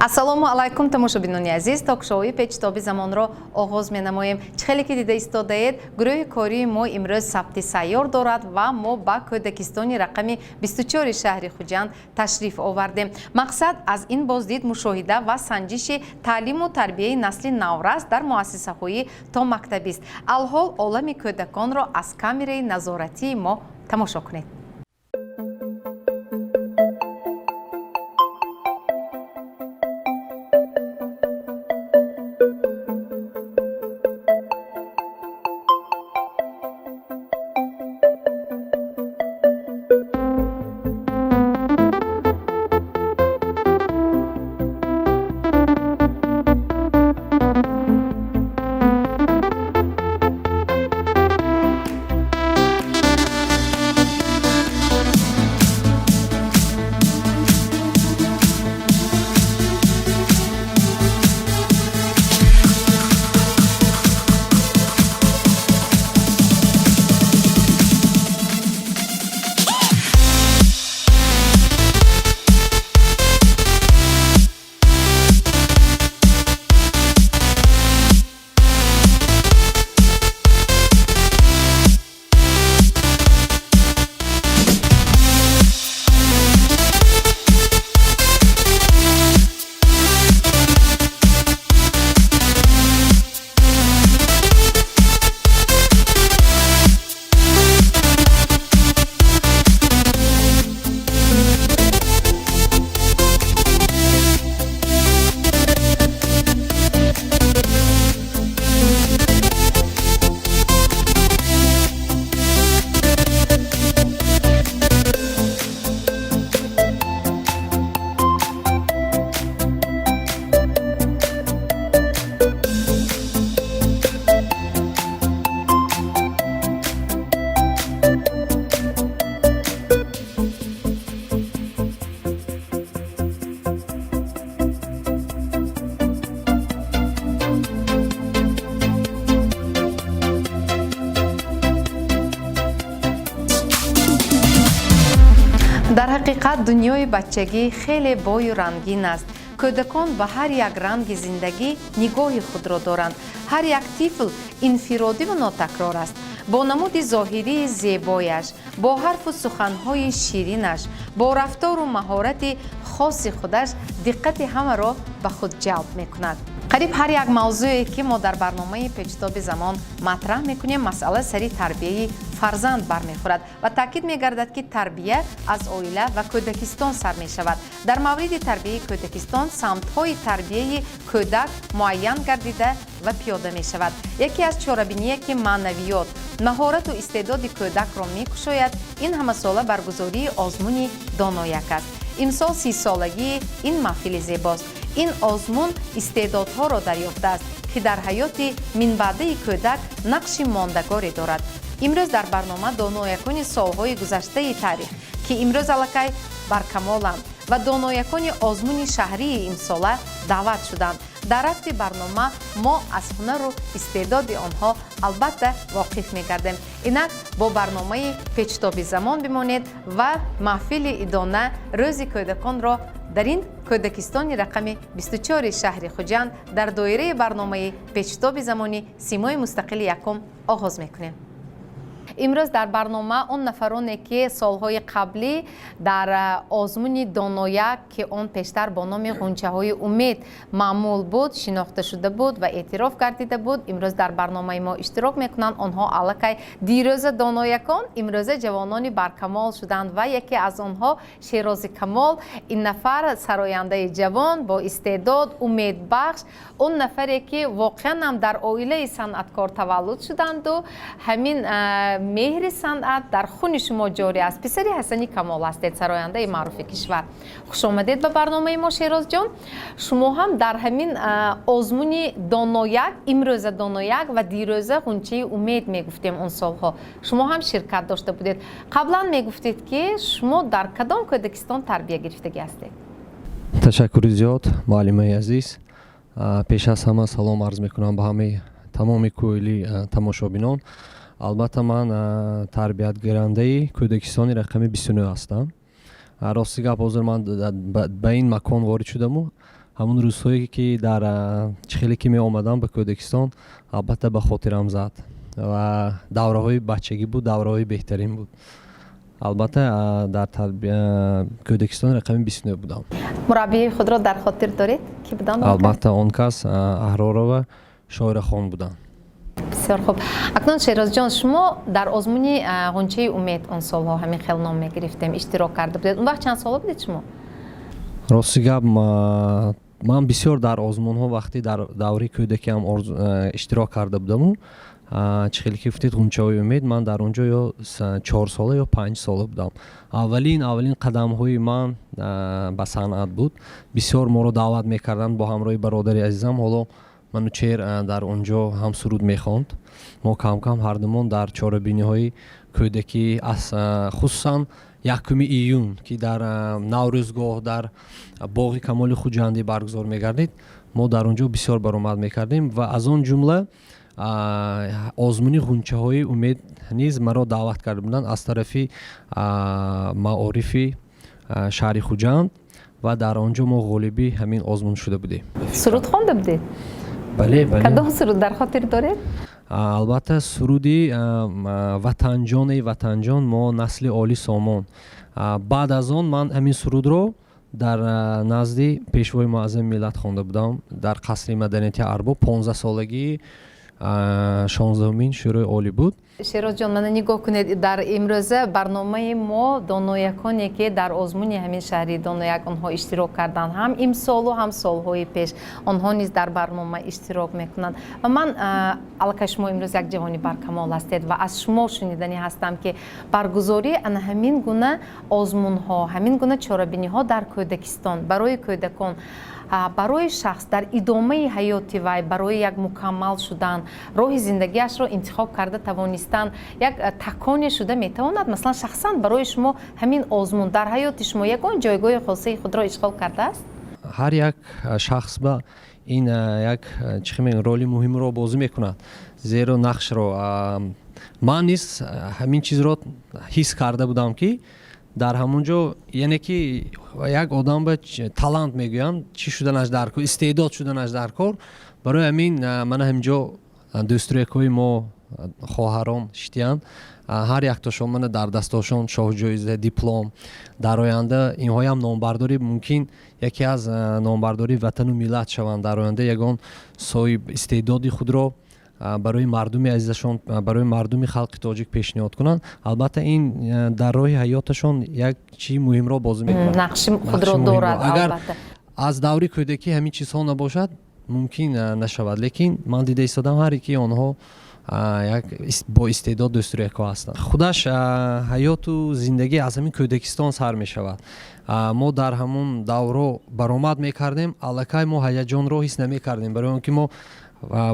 Ассалому алайкум, тамошобинони азиз. Ток-шоуи «Печитоби замонро» оғоз менамоем. Чӣ хеле ки дида истодаед, гурӯҳи кории мо имрӯз сабти сайёр дорад ва мо ба кӯдакистони рақами 24 шаҳри Хуҷанд ташриф овардем. Мақсад аз ин боздид мушоҳида ва санҷиши таълиму тарбияи насли наврас дар муассисаҳои томактабист. Алҳол олами кӯдаконро аз камераи назоратии мо тамошо кунед. Дар ҳақиқат, дунёи бачагӣ хеле бою рангин аст. Кӯдакон ба ҳар як ранги зиндагӣ нигоҳи худро доранд. Ҳар як тифл инфиродиву нотакрор аст. Бо намуди зоҳирии зебояш, бо ҳарфу суханҳои ширинаш, бо рафтору маҳорати хоси худаш диққати ҳамаро ба худ ҷалб мекунад. Қариб ҳар як мавзӯе, ки мо дар барномаи «Печитоби замон» матраҳ мекунем, масъала сари тарбияи фарзанд бармехӯрад ва таъкид мегардад, ки тарбия аз оила ва кӯдакистон сар мешавад. Дар мавриди тарбияи кӯдакистон самтҳои тарбияи кӯдак муайян гардида ва пиёда мешавад. Яке аз чорабиние, ки маънавиёт, маҳорату истеъдоди кӯдакро мекушояд, ин ҳамасола баргузории озмуни «Донояк» аст. Имсол 30-солагии ин маҳфили зебост. Ин озмун истеъдодҳоро дарёфтааст, ки дар ҳаёти минбаъдаи кӯдак нақши мондагоре дорад. Имрӯз дар барнома доноякони солҳои гузаштаи таърих, ки имрӯз аллакай баркамоланд, ва доноякони озмуни шаҳрии имсола даъват шуданд. Дар рафти барнома мо аз ҳунару истеъдоди онҳо албатта воқиф мегардем. Инак, бо барномаи «Печитоби замон» бимонед ва маҳфили идона, рӯзи кӯдаконро дар ин кӯдакистони рақами 24 шаҳри Хуҷанд дар доираи барномаи «Печитоби замони» Симои мустақили якум оғоз мекунем. Имрӯз дар барнома он нафароне, ки солҳои қаблӣ дар озмуни «Донояк», ки он пештар бо номи «Ғунчаҳои умед» маъмул буд, шинохта шуда буд ва эътироф гардида буд, имрӯз дар барномаи мо иштирок мекунанд. Онҳо аллакай дирӯза доноякон, имрӯза ҷавонони баркамол шуданд ва яке аз онҳо Шерози Камол. Ин нафар сарояндаи ҷавон, бо истеъдод, умедбахш, он нафаре, ки воқеан ҳам дар оилаи санъаткор таваллуд шуданду ҳамин меҳри санъат дар хуни шумо ҷорӣ аст. Писари Ҳасани Камол ҳастед, сарояндаи маъруфи кишвар. Хушомадед ба барномаи мо, Шерозҷон. Шумо ҳам дар ҳамин озмуни «Донояк», имрӯза «Донояк» ва дирӯза «Ғунчаи умед» мегуфтем он солҳо, шумо ҳам ширкат дошта будед. Қаблан мегуфтед, ки шумо дар кадом кӯдакистон тарбия гирифтагӣ ҳастед? Ташаккури зиёд, муаллимаи азиз. Пеш аз ҳама салом арз мекунам ба ҳамаи тамоми кӯили тамошобинон. Албатта, ман тарбиятгирандаи кӯдакистони рақами 29 ҳастам. Рости гап, ҳозир ман ба ин макон ворид шудаму Ҳамун рӯзҳое, ки дар чӣ хеле ки меомадам ба кӯдакистон, албатта, ба хотирам зад ва давраҳои бачагӣ буд, давраҳои беҳтарин буд. Албатта, дар кӯдакистони рақами 29 будам. Мураббии худро дар хотир доред, ки буданд? Албатта, он кас Аҳророва Шоирахон буданд. Бисёр хуб. Акнун, Шерозҷон, шумо дар озмуни Ғунчаи умед, он солҳо ҳамин хел ном мегирифтем, иштирок карда будед. Он вақт чанд сола будед шумо? Рости гап, ман бисёр дар озмунҳо вақте дар давраи кӯдакиам иштирок карда будаму, чӣ хеле ки гуфтед, Ғунчаҳои умед, ман дар он ҷо ё 4 сола ё 5 сола будам. Аввалин қадамҳои ман ба санъат буд. Бисёр моро даъват мекарданд бо ҳамроҳи бародари азизам. Ҳоло Манучер дар он ҷо ҳам суруд мехонд. Мо камкам ҳардумон дар чорабиниҳои кӯдакӣ, хусусан 1-уми июн, ки дар Наврӯзгоҳ, дар боғи Камоли Хуҷандӣ баргузор мегардид, мо дар он ҷо бисёр баромад мекардем ва аз он ҷумла озмуни Ғунчаҳои умед низ маро даъват карда буданд аз тарафи маорифи шаҳри Хуҷанд ва дар он ҷо мо ғолиби ҳамин озмун шуда будем. Суруд хонда будед? Бале. Кадом суруд дар хотир доред? Албатта, суруди «Ватанҷон, эй ватанҷон, мо насли оли сомон». Баъд аз он ман ҳамин сурудро дар назди Пешвои муаззами миллат хонда будам дар қасри маданияти Арбоб. 15-солагии 16-умин Шӯрои Олӣ буд. Шерозҷон, мана нигоҳ кунед, дар имрӯза барномаи мо донояконе, ки дар озмуни ҳамин шаҳри Донояк онҳо иштирок карданд, ҳам имсолу ҳам солҳои пеш, онҳо низ дар барнома иштирок мекунанд. Ва ман, аллакай шумо имрӯз як ҷавони баркамол ҳастед ва аз шумо шуниданӣ ҳастам, ки баргузории ана ҳамин гуна озмунҳо, ҳамин гуна чорабиниҳо дар кӯдакистон барои кӯдакон, барои шахс дар идомаи ҳаёти вай, барои як мукаммал шудан, роҳи зиндагиашро интихоб карда тавонистан як таконе шуда метавонад. Масалан, шахсан барои шумо ҳамин озмун дар ҳаёти шумо ягон ҷойгоҳи хосаи худро ишғол кардааст? Ҳар як шахс ба ин як, чӣ мегӯям, роли муҳимро бозӣ мекунад, зеро нақшро ман низ ҳамин чизро ҳис карда будам, ки дар ҳамон ҷо, яъне ки як одам ба талант мегӯянд, чӣ шуданаш дар кор, истеъдод шуданаш дар кор. Барои ҳамин мана ҳамин ҷо дӯстрӯякҳои мо, хоҳарон шитиянд, ҳар яктошон мана дар дастошон шоҳҷоиза, диплом. Дар оянда инҳоям номбардори, мумкин, яке аз номбардори ватану миллат шаванд. Дар оянда ягон соҳиб истеъдоди худро барои мардуми азизашон, барои мардуми халқи тоҷик пешниҳод кунанд. Албатта, ин дар роҳи ҳаёташон як чизи муҳимро бозӣ мекунад. Нақши худро дорад. Агар аз даври кӯдакӣ ҳамин чизҳо набошад, мумкин нашавад. Лекин ман дида истодам, ҳар яки онҳо як бо истеъдод дӯстрӯякҳо ҳастанд. Худаш ҳаёту зиндагӣ аз ҳамин кӯдакистон сар мешавад. Мо дар ҳамун давро баромад мекардем, аллакай мо ҳаяҷонро ҳис намекардем, барои он ки мо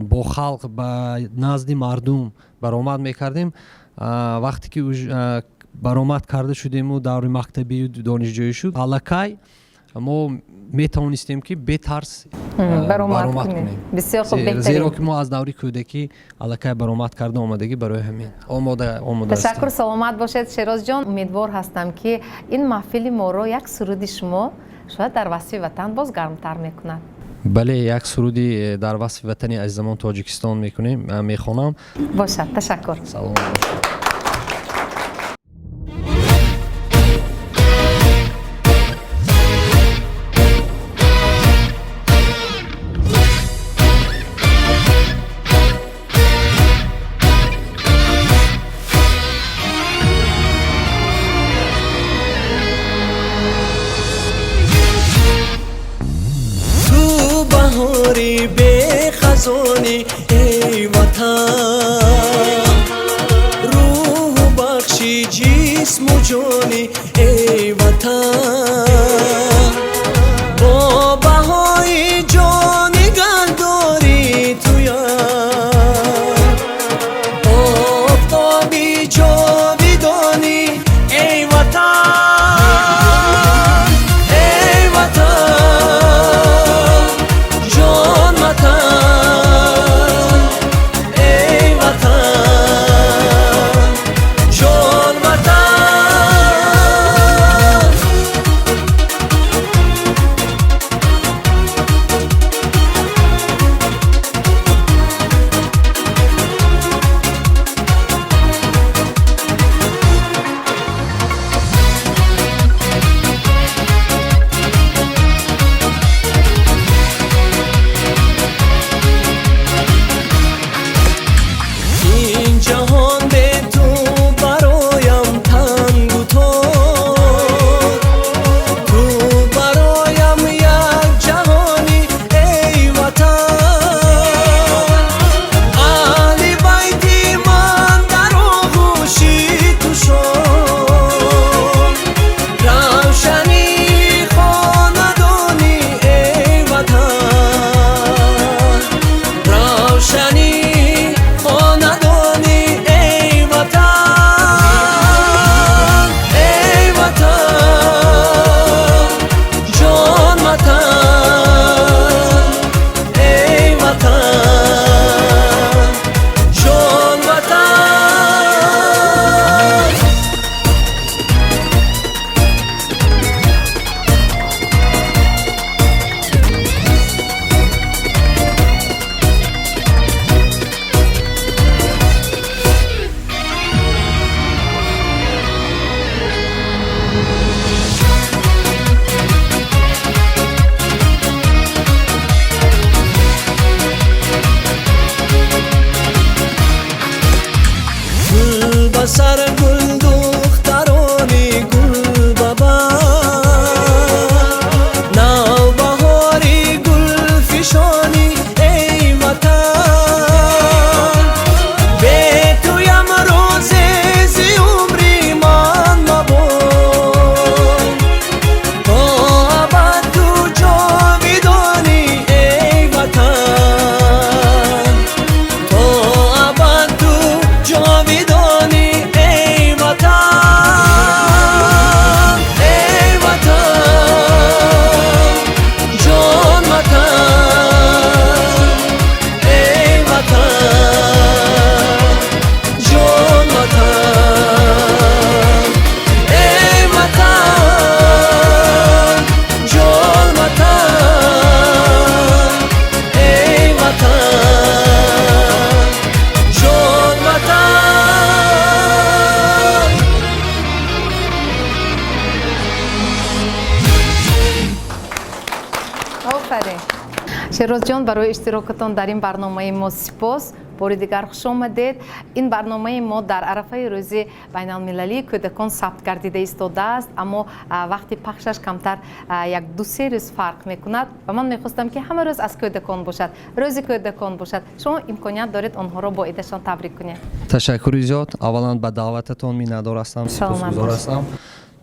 бо халқ, ба назди мардум баромад мекардем. Вақте ки баромад карда шудему даври мактабию донишҷӯӣ шуд, аллакай мо метавонистем, ки бетарс баромад кунем. Бисёр хуб. Зеро ки мо аз даври кӯдакӣ аллакай баромад карда омадагӣ, барои ҳамин омода. Ташаккур, саломат бошед, Шерозҷон. Умедвор ҳастам, ки ин маҳфили моро як суруди шумо шояд дар васфи ватан боз гармтар мекунад. Бале, як суруди дар васфи ватани азизамон Тоҷикистон мекунем, мехонам. Бошад, ташаккур. Саломат бошед. Баҳори бехазонӣ, эй Ватан, рӯҳу бахши ҷисму ҷонӣ, эй Ватан, бо баҳои ҷони гардорӣ туям, офтоби ҷовидонӣ, эй Ватан, эй Ватан, ҷон Ватан, эй Ватан, ҷон Ватан. Офарин, Шерозҷон, барои иштирокатон дар ин барномаи мо сипос. Бори дигар хуш омадед. Ин барномаи мо дар арафаи Рӯзи байналмилалии кӯдакон сабт гардида истодааст, аммо вақти пахшаш камтар як ду-се рӯз фарқ мекунад ва ман мехостам, ки ҳама рӯз аз кӯдакон бошад, Рӯзи кӯдакон бошад. Шумо имконият доред, онҳоро бо идашон табрик кунед. Ташаккури зиёд. Аввалан, ба даъвататон миннатдор ҳастам, сипосгузор ҳастам.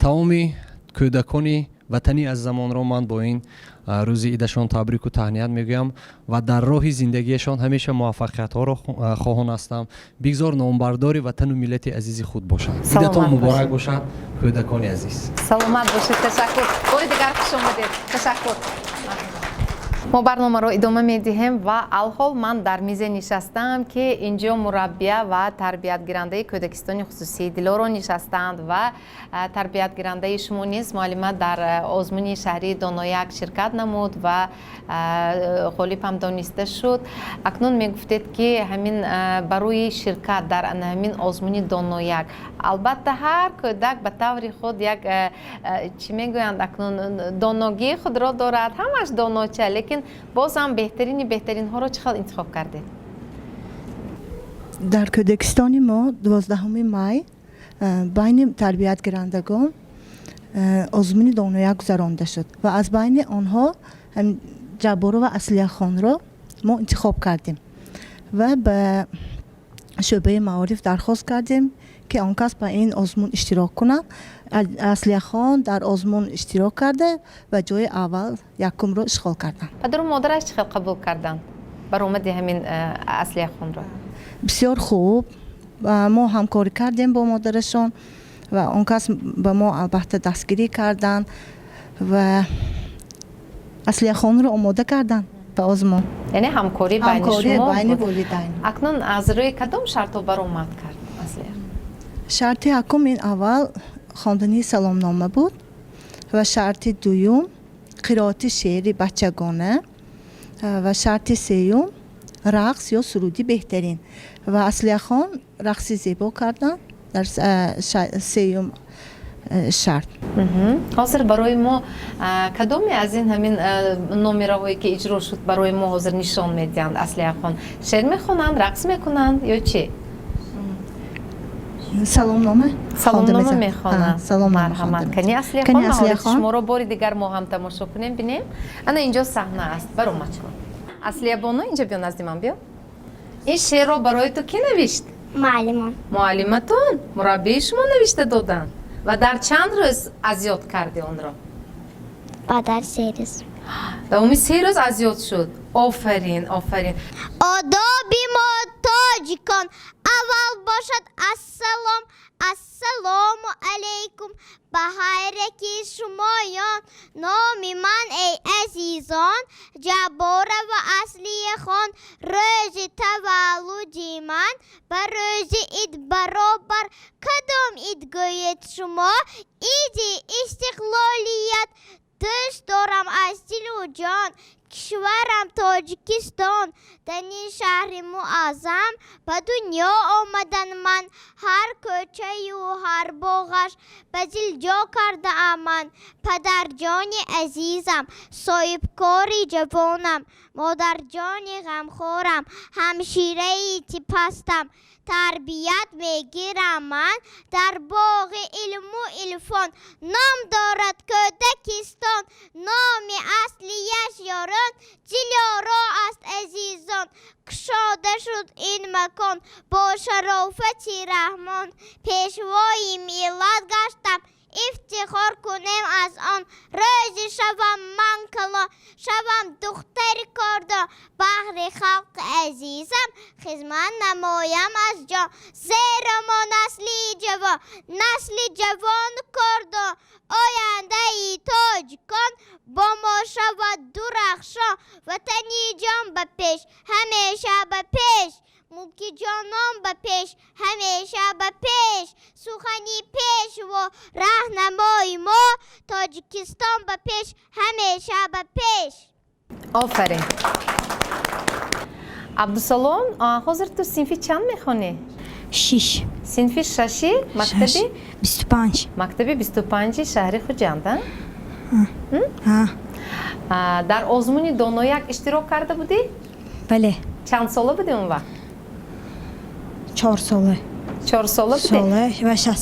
Тамоми кӯдакони ватани азизамонро ман бо ин рӯзи идашон табрику таҳният мегӯям ва дар роҳи зиндагиашон ҳамеша муваффақиятҳоро хоҳон ҳастам. Бигзор номбардори ватану миллати азизи худ бошанд. Идатон муборак бошад, кӯдакони азиз. Саломат бошед, ташаккур. Бори дигар хуш омадед, ташаккур. Мо барномаро идома медиҳем ва алҳол ман дар мизе нишастаам, ки инҷо мураббия ва тарбиятгирандаи кӯдакистони хусусии Дилоро нишастаанд ва тарбиятгирандаи шумо низ, муаллима, дар озмуни шаҳрии Донояк ширкат намуд ва ғолиб ҳам дониста шуд. Акнун мегуфтед, ки ҳамин барои ширкат дар ҳамин озмуни Донояк, албатта, ҳар кӯдак ба таври худ як, чӣ мегӯянд акнун, доногии худро дорад, ҳамаш доноча, лекин боз ҳам беҳтарини беҳтаринҳоро чӣ хел интихоб кардед? Дар кӯдакистони мо 12 май байни тарбиятгирандагон озмуни Донояк гузаронида шуд ва аз байни онҳо Ҷабборова Аслияхонро мо интихоб кардем ва ба шӯъбаи маориф дархост кардем, ки он кас ба ин озмун иштирок кунад. Аслияхон дар озмун иштирок карда ва ҷои аввал, якумро ишғол карданд. Падару модараш чӣ хел қабул карданд баромади ҳамин Аслияхонро? Бисёр хуб. Мо ҳамкорӣ кардем бо модарашон ва он кас ба мо, албатта, дастгирӣ карданд ва Аслияхонро омода карданд ба озмун. Яъне ҳамкорӣ байни шумо. Байни волидайн. Акнун аз рӯи кадом шартҳо баромад кард Аслия? Шарти якум ин аввал хондани саломнома буд ва шарти дуюм қироати шеъри бачагона ва шарти сеюм рақс ё суруди беҳтарин. Ва Аслияхон рақси зебо карданд дар сеюм шарт. Ҳозир барои мо кадоме аз ин ҳамин номераҳое, ки иҷро шуд, барои мо ҳозир нишон медиҳанд? Аслияхон шеър мехонанд, рақс мекунанд ё чӣ? Саломнома. Саломнома мехонанд. Марҳамат, кани, Аслияхон, маҳорати шуморо бори дигар мо ҳам тамошо кунем, бинем. Ана инҷо саҳна аст, баромад кун. Аслиябону, инҷа биё, назди ман биё. Ин шеърро барои ту кӣ навишт? Муаллимон. Муаллиматон, мураббии шумо навишта доданд. Ва дар чанд рӯз аз ёд кардӣ онро? Баъд 3 рӯз. Давоми 3 рӯз аз ёд шуд. Офарин, офарин. Одоби мо, тоҷикон, аввал бошад ассалом. Ассалому алайкум ба ҳар яки шумоён. Номи ман, эй азизон, Ҷабборова Аслияхон. Рӯзи таваллуди ман ба рӯзи ид баробар. Кадом ид, гӯед шумо? Иди истиқлолият. Дӯст дорам аз дилу ҷон кишварам Тоҷикистон. Дар ин шаҳри муаззам ба дунё омадан ман. Ҳар кӯчаю ҳар боғаш ба дил ҷо кардаам ман. Падарҷони азизам, соҳибкори ҷавонам, модарҷони ғамхорам, ҳамшираи типастам. Тарбият мегирам ман дар боғи илму ирфон. Ном дорад кӯдакистон, номи аслияш, ёрон, Дилоро аст. Азизон, кушода шуд ин макон бо шарофати Раҳмон. Пешвои миллат гаштам, ифтихор кунем аз он. Рӯзе шавам ман калон, шавам духтари кордон, баҳри халқи азизам хизмат намоям аз ҷон. Зеро мо насли ҷавон, насли ҷавону кордон. Ояндаи тоҷикон бо мо шавад дурахшон. Ватани ҷон, ба пеш, ҳамеша ба пеш! Мулки ҷонон, ба пеш, ҳамеша ба пеш! Сухани пешво раҳнамои мо. Тоҷикистон ба пеш, ҳамеша ба пеш! Офарин. Абдусалом, ҳозир ту синфи чанд мехонӣ? Шиш. Синфи шаши мактаби? 25. Мактаби 25-и шаҳри Хуҷанд, а? Дар озмуни Донояк иштирок карда будӣ? Бале. Чанд сола будӣ он вақт? 4 сола. 4 сола будӣ? Сола ва шаш.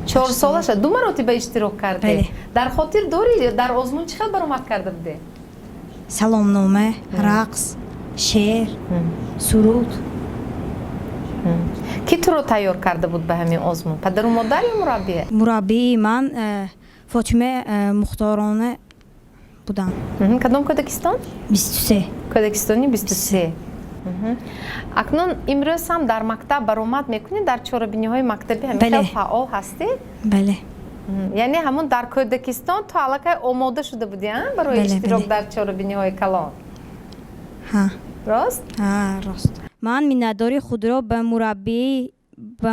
4 сола шуд, ду маротиба иштирок кардӣ. Бале. Дар хотир дорӣ, дар озмун чӣ хел баромад карда будӣ? Саломнома, рақс, шеър, суруд. Кӣ туро тайёр карда буд ба ҳамин озмун, падару модар ё мураббия? Мураббии ман Фотима Мухторона буданд. Кадом кӯдакистон? 23. Кӯдакистони 23. Акнун имрӯз ҳам дар мактаб баромад мекунӣ, дар чорабиниҳои мактабӣ ҳамин Бале. хел фаъол ҳастӣ? Бале. Яъне ҳамун дар кӯдакистон ту аллакай омода шуда будӣ, а, барои Бале, иштирок бале. дар чорабиниҳои калон? Ҳа. Рост? Ҳа, рост. Ман миннатдории худро ба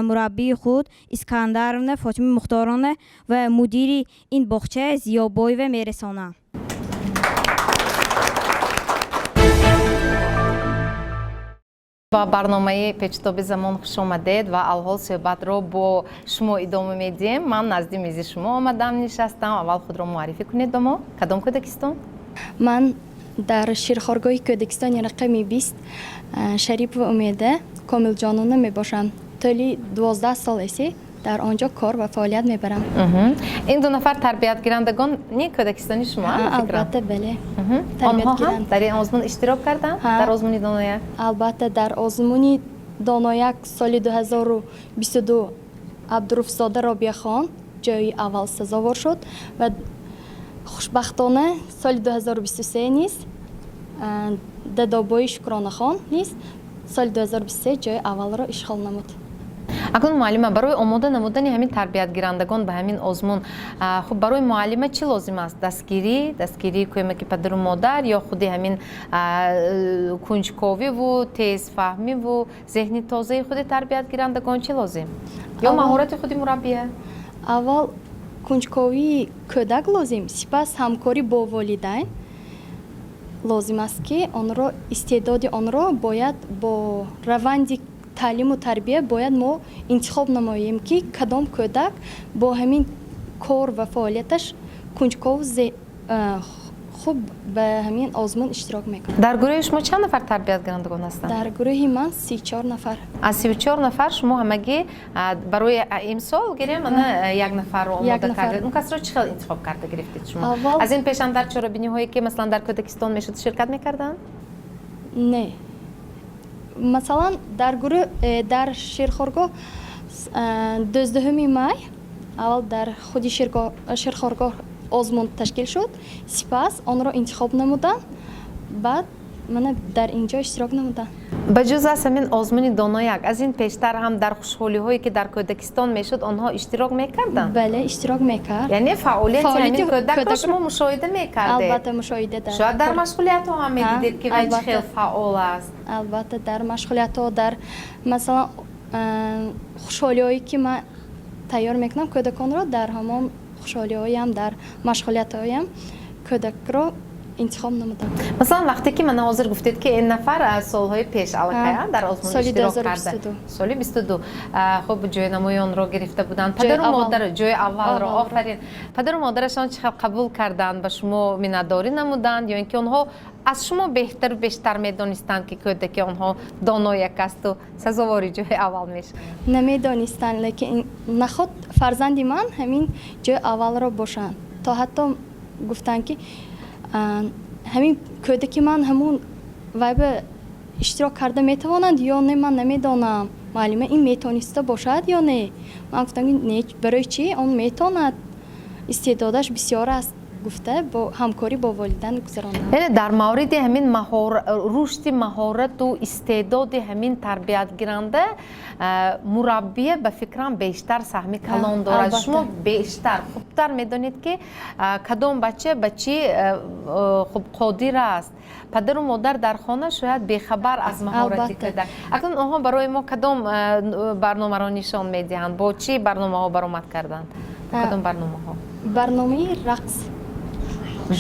мураббии худ Искандаровна Фотима Мухторона ва мудири ин боғча Зиёбоева мерасонам. Ба барномаи Печутоби замон хуш омадед ва алҳол суҳбатро бо шумо идома медиҳем. Ман назди мизи шумо омадам, нишастам. Аввал худро муаррифӣ кунед ба мо. Кадом кӯдакистон? Ман дар ширхоргоҳи кӯдакистони рақами 20 Шарипова Умеда Комилҷонона мебошам. Тӯли 12 сол эси дар он ҷо кор ва фаъолият мебарам. Ин ду нафар тарбиятгирандагони кӯдакистони шумо, фикрам? Албатта, бале. Онҳо ҳам дар ин озмун иштирок карданд, дар озмуни Донояк? Албатта, дар озмуни Донояк соли 2022 Абдуруфзода Робияхон ҷои аввал сазовор шуд ва хушбахтона соли 2023 низ Дадобои Шукронахон низ соли 2023 ҷои аввалро ишғол намуд. Акнун, муаллима, барои омода намудани ҳамин тарбиятгирандагон ба ҳамин озмун, хуб, барои муаллима чӣ лозим аст? Дастгирии кӯмаки падару модар ё худи ҳамин кунҷковиву тезфаҳмиву зеҳни тозаи худи тарбиятгирандагон, чӣ лозим, ё маҳорати худи мураббия? Аввал кунҷковии кӯдак лозим, сипас ҳамкорӣ бо волидайн лозим аст, ки онро, истеъдоди онро бояд бо раванди таълиму тарбия бояд мо интихоб намоем, ки кадом кӯдак бо ҳамин кор ва фаъолияташ кунҷков, хуб ба ҳамин озмун иштирок мекунад. Дар гурӯҳи шумо чанд нафар тарбиятгирандагон ҳастанд? Дар гурӯҳи ман 34 нафар. Аз 34 нафар шумо ҳамагӣ барои имсол гирем, ана як нафарро омода кардед. Он касро чӣ хел интихоб карда гирифтед шумо? Аз ин пешам дар чорабиниҳое, ки масалан дар кӯдакистон мешуд, ширкат мекарданд? Не, масалан, дар гурӯҳ дар ширхоргоҳ 12 май аввал дар худи ширхоргоҳ озмун ташкил шуд, сипас онро интихоб намуданд, баъд мана дар ин ҷо иштирок намудам. Ба ҷуз аз ҳамин озмуни Донояк, аз ин пештар ҳам дар хушҳолиҳое, ки дар кӯдакистон мешуд, онҳо иштирок мекарданд? Бале, иштирок мекард. Яъне фаъолияти ҳамин кӯдакро шумо мушоҳида мекардед? Албатта, мушоҳида. Дар Шояд дар машғулиятҳо ҳам медидед, ки вай чӣ хел фаъол аст? Албатта, дар машғулиятҳо, дар масалан хушҳолиҳое, ки ман тайёр мекунам кӯдаконро, дар ҳамон хушҳолиҳоям, дар машғулиятҳоям кӯдакро интихоб намудам. Масалан, вақте ки мана ҳозир гуфтед, ки ин нафар аз солҳои пеш аллакай дар озмун иштирок карда, соли 22, хуб, ҷои намоёнро гирифта буданд, падару модар ҷои аввалро, офарин, падару модарашон чӣ хел қабул карданд? Ба шумо миннатдорӣ намуданд ё ин ки онҳо аз шумо беҳтару бештар медонистанд, ки кӯдаки онҳо донояк асту сазовори ҷои аввал мешавад? Намедонистанд, лекин наход фарзанди ман ҳамин ҷои аввалро бошанд, то ҳатто гуфтанд, ки ҳамин кӯдаки ман ҳамун вайба иштирок карда метавонанд ё не, ман намедонам, муаллима, ин метониста бошад ё не. Ман гуфтам, не, барои чӣ, он метавонад, истеъдодаш бисёр аст, гуфта, бо ҳамкорӣ бо волидан гузарондам. Яъне дар мавриди ҳамин рушди маҳорату истеъдоди ҳамин тарбиятгиранда мураббия, ба фикрам, бештар саҳми калон дорад. Шумо бештар хубтар медонед, ки кадом бача ба чӣ хуб қодир аст. Падару модар дар хона шояд бехабар аз маҳорати кӯдак. Акнун онҳо барои мо кадом барномаро нишон медиҳанд? Бо чӣ барномаҳо баромад карданд, кадом барномаҳо? Барномаи рақс.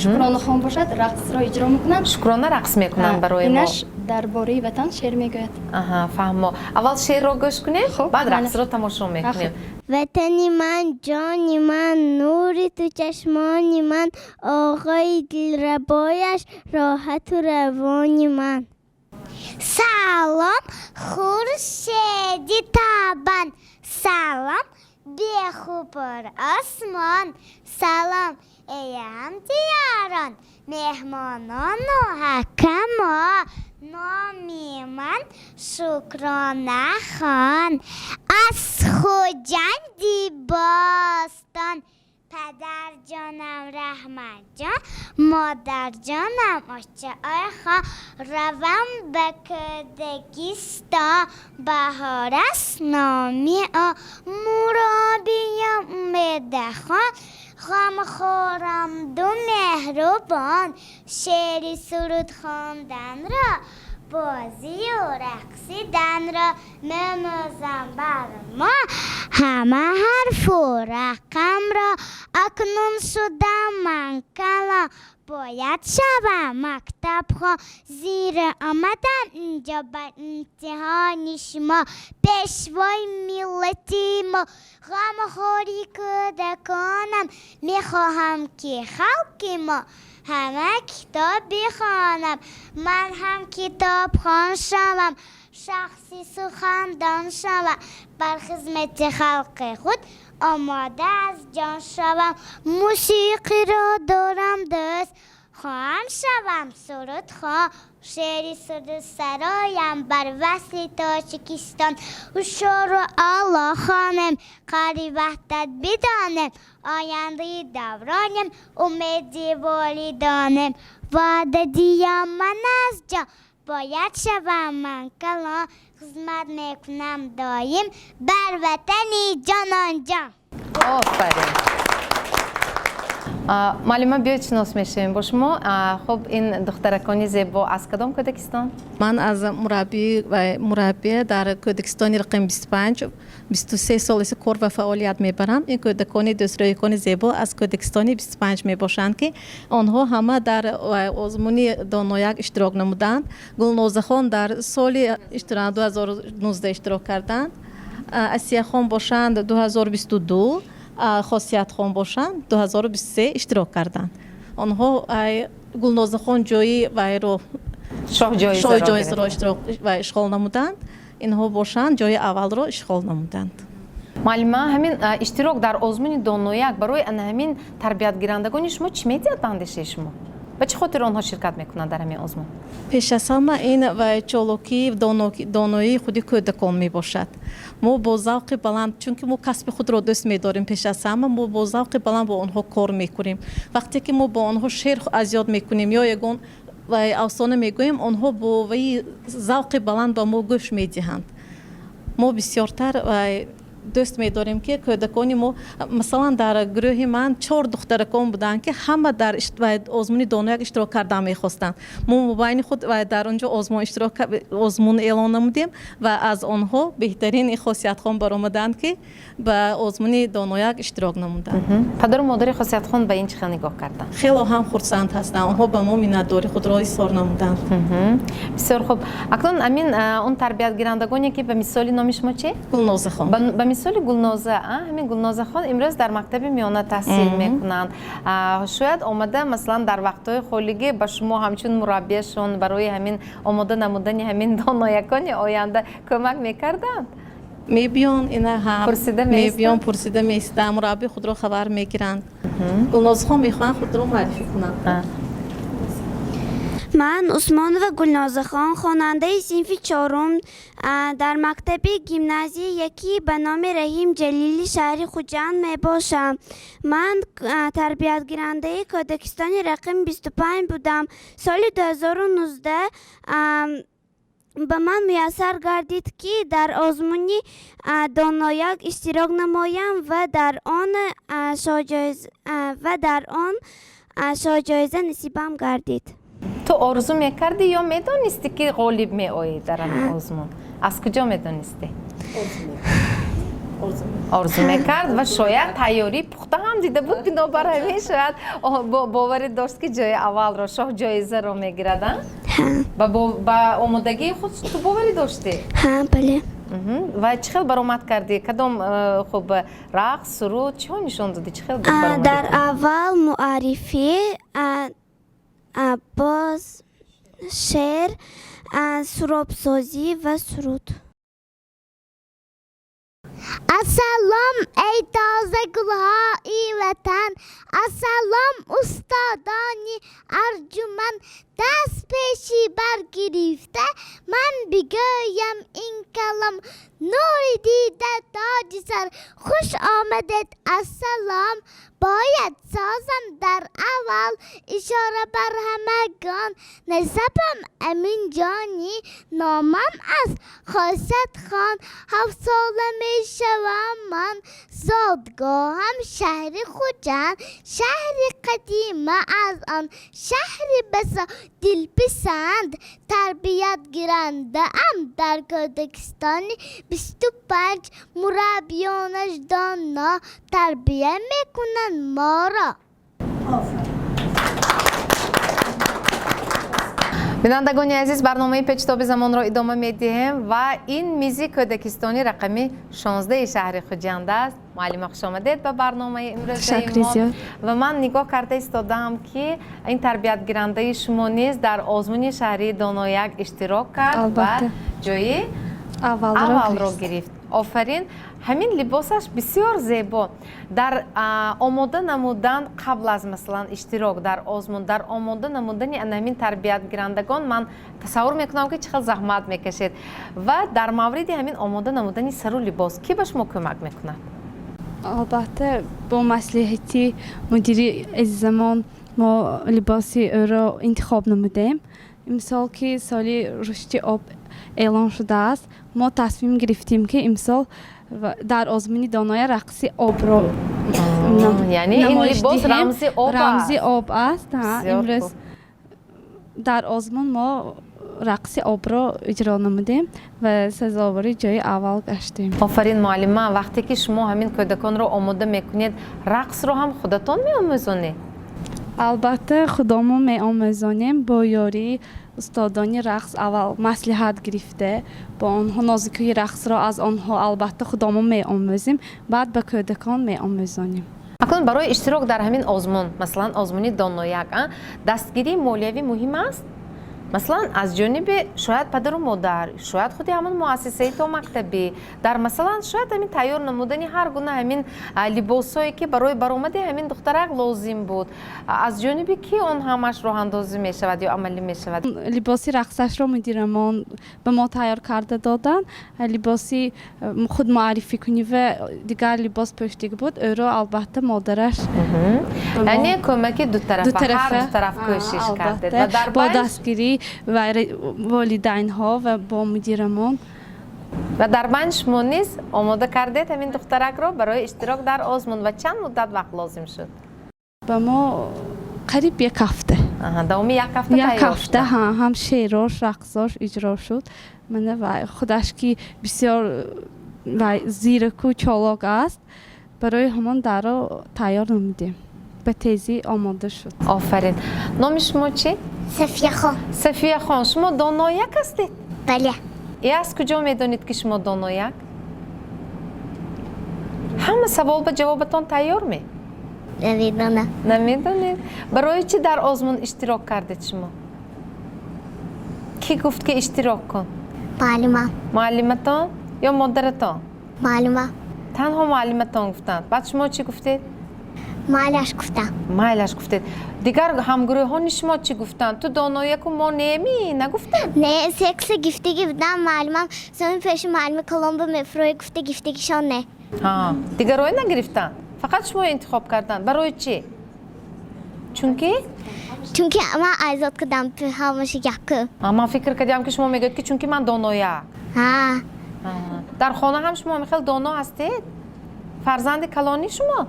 Шукронахон бошад, рақсро иҷро мекунанд. Шукрона рақс мекунанд барои мо. Инаш. Дар бораи ватан шеър мегӯяд. Аҳа, фаҳмо. Аввал шеърро гӯш кунем, Хуб, баъд бале. рақсро тамошо мекунем. Ватани ман, ҷони ман, нури ту чашмони ман, оғои дилрабояш, роҳату равони ман. Салом, хуршеди табан, салом, беғубор осмон, салом, эй ҳамдиёрон, меҳмонону ҳакамо. Номи ман Шукронахон, аз Хуҷанди бостон. Падарҷонам Раҳматҷон, модарҷонам Очаойхон. Равам ба кӯдакистон, Баҳор аст номи о, мураббиям Умедахон, ғамхорам ду меҳрубон. Шеъри суруд хонданро, бозию рақсиданро меомӯзам бар мо ҳама ҳарфу рақамро. Акнун шудам ман калон, бояд шавам мактабхон, зеро омадам инҷо ба имтиҳони шумо, пешвои миллати мо, ғамхори кӯдаконам. Мехоҳам, ки халқи мо ҳама китоб бихонам, ман ҳам китобхон шавам, шахси сухандон шавам, бар хизмати халқи худ омода аз ҷон шавам. Мусиқиро дорам дӯст, хоҳам шавам сурудхон, шеъри суруд сароям бар васли Тоҷикистон. Ҳушёру аъло хонем, қадри ваҳдат бидонем, ояндаи давронем, умеди волидонем. Ваъда диҳам ман аз ҷон, бояд шавам ман калон, хизмат мекунам доим бар ватани ҷононҷон. Офарин! Муаллима, биёед шинос мешавем бо шумо. Хуб, ин духтаракони зебо аз кадом кӯдакистон? Ман аз мураббӣ ва мураббия дар кӯдакистони рақами 25, 23 сол аст кор ва фаъолият мебарам. Ин кӯдакони дӯстрӯякони зебо аз кӯдакистони 25 мебошанд, ки онҳо ҳама дар озмуни Донояк иштирок намуданд. Гулнозахон дар соли 2019 иштирок карданд, Асияхон бошанд 2022, Хосиятхон бошанд 2023 иштирок карданд. Онҳо, Гулнозахон ҷои вайро, шоҳ ҷоизаро иштирок ва ишғол намуданд, инҳо бошанд ҷои аввалро ишғол намуданд. Муаллима, ҳамин иштирок дар озмуни Донояк барои ана ҳамин тарбиятгирандагони шумо чӣ медиҳад ба андешаи шумо? Ба чӣ хотир онҳо ширкат мекунанд дар ҳамин озмун? Пеш аз ҳама ин ва чолокӣ, доноии худи кӯдакон мебошад. Мо бо завқи баланд, чунки мо касби худро дӯст медорем, пеш аз ҳама мо бо завқи баланд бо онҳо кор мекунем. Вақте ки мо бо онҳо шеър аз ёд мекунем ё ягон афсона мегӯем, онҳо бо ваи завқи баланд ба мо гӯш медиҳанд. Мо бисёртар дӯст медорем, ки кӯдакони мо, масалан, дар гурӯҳи ман чор духтаракон буданд, ки ҳама дар озмуни Донояк иштирок кардан мехостанд. Мо мобайни худ дар он ҷо озмун эълон намудем ва аз онҳо беҳтарин Хосиятхон баромаданд, ки ба озмуни Донояк иштирок намуданд. Падару модари Хосиятхон ба ин чӣ хел нигоҳ карданд? Хело ҳам хурсанд ҳастанд. Онҳо ба мо миннатдории худро изҳор намуданд. Бисёр хуб. Акнун амин он тарбиятгирандагоне, ки ба мисоли, номи шумо чи? Гулнозахон. Ба мисоли Гулноза, ҳамин Гулнозахон имрӯз дар мактаби миёна таҳсил мекунанд, шояд омада, масалан, дар вақтҳои холигӣ ба шумо ҳамчун мураббияшон барои ҳамин омода намудани ҳамин доноякони оянда кӯмак мекарданд? Мебиён, ина ҳам Пурсида? Мебиён, пурсида меистанд, мурабби худро хабар мегиранд. Гулнозахон мехоҳанд худро муаррифӣ кунанд. Ман Усмонова Гулнозахон, хонандаи синфи чорум дар мактаби гимназияи якӣ ба номи Раҳим Ҷалили шаҳри Хуҷанд мебошам. Ман тарбиятгирандаи кӯдакистони рақами 25 будам. Соли 2019 ба ман муяссар гардид, ки дар озмуни Донояк иштирок намоям ва дар он шоҳҷоиза насибам гардид. Ту орзу мекардӣ ё медонистӣ, ки ғолиб меоӣ дар ҳамин озмун? Аз куҷо медонистӣ? Орзу мекард ва шояд тайёрии пухта ҳам дида буд, бинобар ҳамин шояд боварӣ дошт, ки ҷои аввалро, шоҳ ҷоизаро мегирад. Ҳа. Ба омодагии худ ту боварӣ доштӣ? Ҳа, бале. Ва чӣ хел баромад кардӣ? Кадом хуб, рақс, суруд, чиҳо нишон додӣ? Чӣ хел баромадӣ? Дар аввал муаррифӣ, боз шеър, суробсозӣ ва суруд. Ассалом, эй тоза гулҳои ватан, ассалом, устодони арҷуманд. Даст пеши баргирифта ман бигӯям ин калом: нури дида, тоҷи сар, хуш омадед, ассалом. Бояд созам дар аввал ишора бар ҳамагон: насабам Аминҷонӣ, номам аз Хосиятхон. 7 сола мешавам ман, зодгоҳам шаҳри Хуҷанд, шаҳри қадима аз он шаҳри басо дилписанд. Тарбиятгирандаам дар кӯдакистони 25, мураббиёнаш доно тарбия мекунанд моро. Бинандагони азиз, барномаи Печтоби замонро идома медиҳем ва ин мизи кӯдакистони рақами 16 шаҳри Хуҷанд аст. Муаллима, хушомадед ба барномаи имрӯзаи мо. Ва ман нигоҳ карда истодаам, ки ин тарбиятгирандаи шумо низ дар озмуни шаҳрии Донояк иштирок кард ва ҷои аввалро гирифт. Офарин! Ҳамин либосаш бисёр зебо. Дар омода намудан қабл аз, масалан, иштирок дар озмун, дар омода намудани ана ҳамин тарбиятгирандагон ман тасаввур мекунам, ки чӣ хел заҳмат мекашед. Ва дар мавриди ҳамин омода намудани сару либос кӣ ба шумо кӯмак мекунад? Албатта, бо маслиҳати мудири азизамон мо либоси ӯро интихоб намудем. Имсол, ки соли рушди об эълон шудааст, мо тасмим гирифтем, ки имсол дар озмуни Доноя рақси обро Яъне ин либос рамзи об? Рамзи об аст. Имрӯз дар озмун мо рақси обро иҷро намудем ва сазовори ҷои аввал гаштем. Офарин, муаллима! Вақте ки шумо ҳамин кӯдаконро омода мекунед, рақсро ҳам худатон меомӯзонед? Албатта, худомон меомӯзонем. Бо ёрии устодони рақс аввал маслиҳат гирифта, бо онҳо нозикии рақсро аз онҳо албатта худомон меомӯзем, баъд ба кӯдакон меомӯзонем. Акнун барои иштирок дар ҳамин озмун, масалан, озмуни Донояк, дастгирии молиявӣ муҳим аст? Масалан, аз ҷониби шояд падару модар, шояд худи ҳамон муассисаи томактабӣ, дар, масалан, шояд ҳамин тайёр намудани ҳар гуна ҳамин либосҳое, ки барои баромади ҳамин духтарак лозим буд, аз ҷониби ки он ҳамаш роҳандозӣ мешавад ё амалӣ мешавад? Либоси рақсашро мудирамон ба мо тайёр карда доданд. Либоси худмуаррификунӣ ва дигар либос пӯштигӣ буд, ӯро албатта модараш. Яъне кӯмаки дутарафа, ҳар ду тараф кӯшиш кардед. Ва дар бо дастгирӣ ва волидайнҳо ва бо мудирамон. Ва дар байн шумо низ омода кардед ҳамин духтаракро барои иштирок дар озмун. Ва чанд муддат вақт лозим шуд? Ба мо қариб як ҳафта. Давоми як ҳафта? Як ҳафта ҳам шеърош, рақсош иҷро шуд. Мана, худаш ки бисёр зираку чолок аст, барои ҳамон дарро тайёр намудем, ба тезӣ омода шуд. Офарин! Номи шумо чӣ? Сафияхон. Сафияхон, шумо донояк ҳастед? Бале. И аз куҷо медонед, ки шумо донояк? Ҳама савол ба ҷавобатон тайёр ме? Намедонам. Намедонед? Барои чӣ дар озмун иштирок кардед шумо? Кӣ гуфт, ки иштирок кун? Муаллима. Муаллиматон ё модаратон? Муаллима. Танҳо муаллиматон гуфтанд? Баъд шумо чӣ гуфтед? Майлаш гуфтам. Майлаш гуфтед. Дигар ҳамгурӯҳони шумо чӣ гуфтанд? Ту донояку, мо неми, нагуфтанд? Не, секса гифтагӣ будам, муаллимам сони пеши муаллими Коломбо мефурӯи гуфта гифтагишон не. Дигарое нагирифтанд, фақат шумо интихоб карданд. Барои чӣ? Чунки? Чунки ман айзод кардам ҳамаша якум. Ман фикр кардам, ки шумо мегӯед, ки чунки ман донояк. Дар хона ҳам шумо михел доно ҳастед? Фарзанди калонӣ шумо?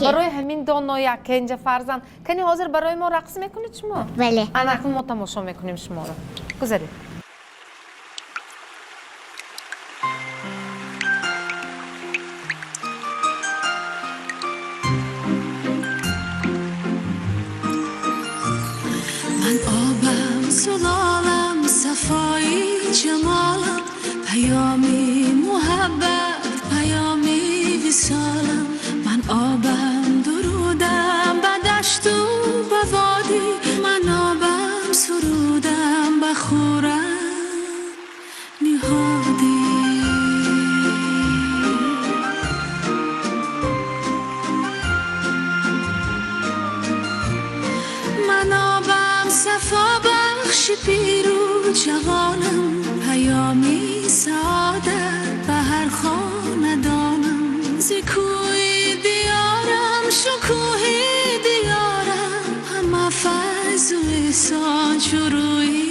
Барои ҳамин донояк, кенҷа фарзанд. Кани, ҳозир барои мо рақс мекунед шумо? Бале. Ана акнун мо тамошо мекунем шуморо. Гузаред. Ман обам, зулолам, сафои ҷамолам, паёми муҳаббат, паёми висолам. Ман обам, дурудам ба дашту ба водӣ, ман обам, сурудам ба хуррам ниҳодӣ. Ман обам, сафо бахши пиру ҷавонам, паёми саодат ба ҳар хонадонам. Зи кӯи диёрам, шукӯҳи диёрам, ҳама файзу эҳсон чу рӯи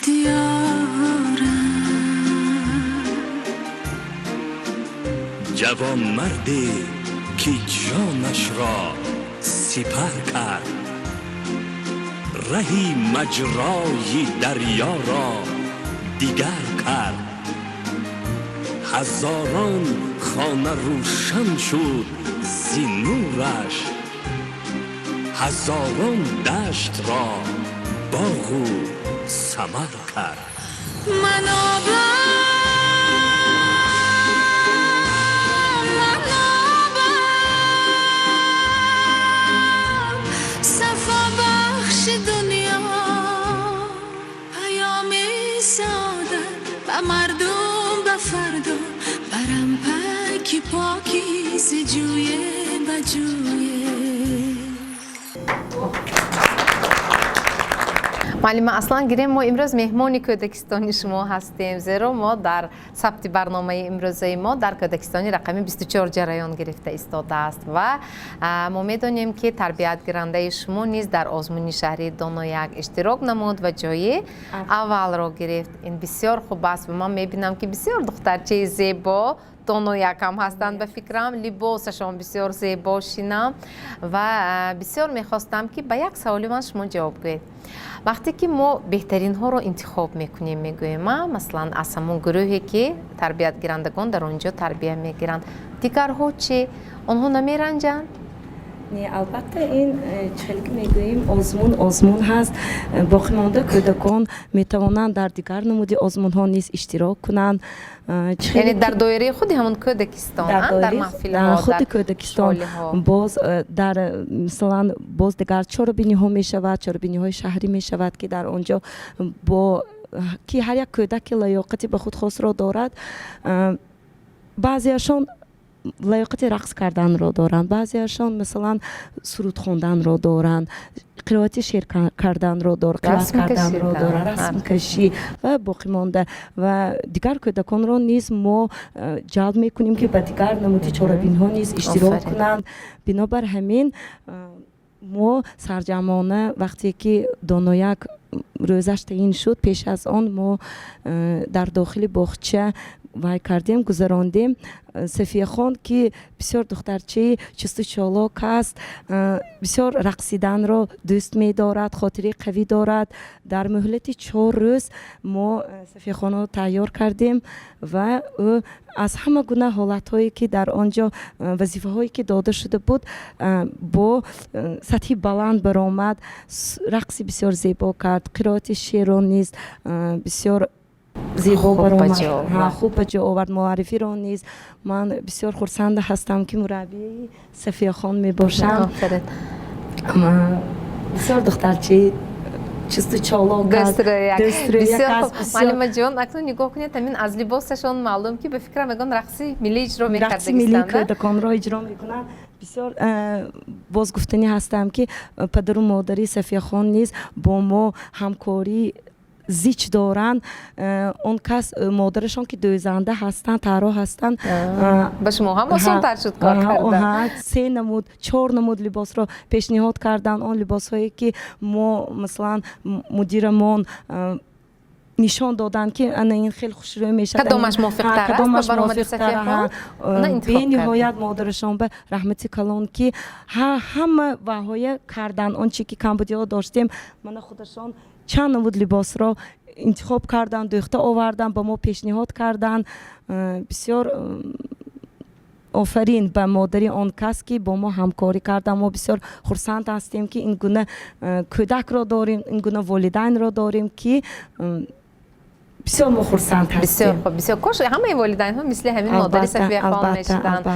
диёрам. Ҷавонмарде ки ҷонашро сипар кард, раҳи маҷрои дарёро дигар кард. Ҳазорон хона рӯшан шуд зи нураш, ҳазорон даштро боғу самар кард. Ман обам, ман обам, сафо бахши дунё, паёми саодат ба мардум, ба фардо, барам пайки покӣ зи ҷӯе ба ҷӯе. Муаллима, аслан гирем, мо имрӯз меҳмони кӯдакистони шумо ҳастем, зеро мо дар сабти барномаи имрӯзаи мо дар кӯдакистони рақами 24 ҷараён гирифта истодааст ва мо медонем, ки тарбиятгирандаи шумо низ дар озмуни шаҳрии Донояк иштирок намуд ва ҷои аввалро гирифт. Ин бисёр хуб аст ва ман мебинам, ки бисёр духтарчаи зебо Донояк ҳам ҳастанд. Ба фикрам, либосашон бисёр зебо шинам ва бисёр мехостам, ки ба як саволи ман шумо ҷавоб гӯед. Вақте ки мо беҳтаринҳоро интихоб мекунем, мегӯем, масалан, аз ҳамон гурӯҳе ки тарбиятгирандагон дар он ҷо тарбия мегиранд, дигарҳо чӣ? Онҳо намеранҷанд? Не, албатта, ин чӣ хеле ки мегӯем, озмун озмун ҳаст. Боқимонда кӯдакон метавонанд дар дигар намуди озмунҳо низ иштирок кунанд. Яъне дар доираи худи ҳамон кӯдакистон, дар маҳфилҳо, худи кӯдакистон боз дар, мисалан, боз дигар чорабиниҳо мешавад, чорабиниҳои шаҳрӣ мешавад, ки дар он ҷо бо ки ҳар як кӯдак ки лаёқати ба худ хосро дорад, баъзеашон лаёқати рақс карданро доранд, баъзеашон, масалан, суруд хонданро доранд, қироати шеър карданро қироат карданро доранд, расмкашӣ ва боқимонда. Ва дигар кӯдаконро низ мо ҷалб мекунем, ки ба дигар намуди чорабиниҳо низ иштирок кунанд. Бинобар ҳамин мо сарҷамъона, вақте ки Донояк рӯзаш таъин шуд, пеш аз он мо дар дохили боғча вай кардем, гузарондем. Сафияхон, ки бисёр духтарчаи чусту чолок аст, бисёр рақсиданро дӯст медорад, хотираи қавӣ дорад, дар муҳлати 4 рӯз мо Сафияхонро тайёр кардем ва ӯ аз ҳама гуна ҳолатҳое, ки дар он ҷо вазифаҳое, ки дода шуда буд, бо сатҳи баланд баромад, рақси бисёр зебо кард, қироати шеърро низ бисёр зебо баромад, хуб ба ҷо овард, муаррифиро низ. Ман бисёр хурсанд ҳастам, ки мураббии Сафияхон мебошам. Бисёр духтарчаи чусту чолок. Муаллимаҷон, акнун нигоҳ кунед, ҳамин аз либосашон маълум, ки ба фикрам, ягон рақси миллӣ иҷро мекардагистанд. Миллии кӯдаконро иҷро мекунанд. Бисёр боз гуфтанӣ ҳастам, ки падару модари Сафияхон низ бо мо ҳамкорӣ зич доранд. Он кас, модарашон, ки дӯзанда ҳастанд, тарроҳ ҳастанд. Ба шумо ҳам осонтар шуд кор кардан. Се намуд, чор намуд либосро пешниҳод карданд. Он либосҳое, ки мо, масалан, мудирамон нишон доданд, ки ана ин хеле хушрӯй мешавад, кадомаш мувофиқтар аст ба баромади Сафияхон. Бениҳоят модарашон ба раҳмати калон, ки ҳама ваҳоя карданд. Он чи ки камбудиҳо доштем, мана худашон чанд намуд либосро интихоб карданд, дӯхта оварданд, ба мо пешниҳод карданд. Бисёр Офарин ба модари он кас, ки бо мо ҳамкорӣ карда. Мо бисёр хурсанд ҳастем, ки ин гуна кӯдакро дорем, ин гуна волидайнро дорем, ки бисёр мо хурсанд ҳастем. Бисёр хуб, бисёр. Кош ҳамаи волидайнҳо мисли ҳамин модари Сафияхон мешуданд.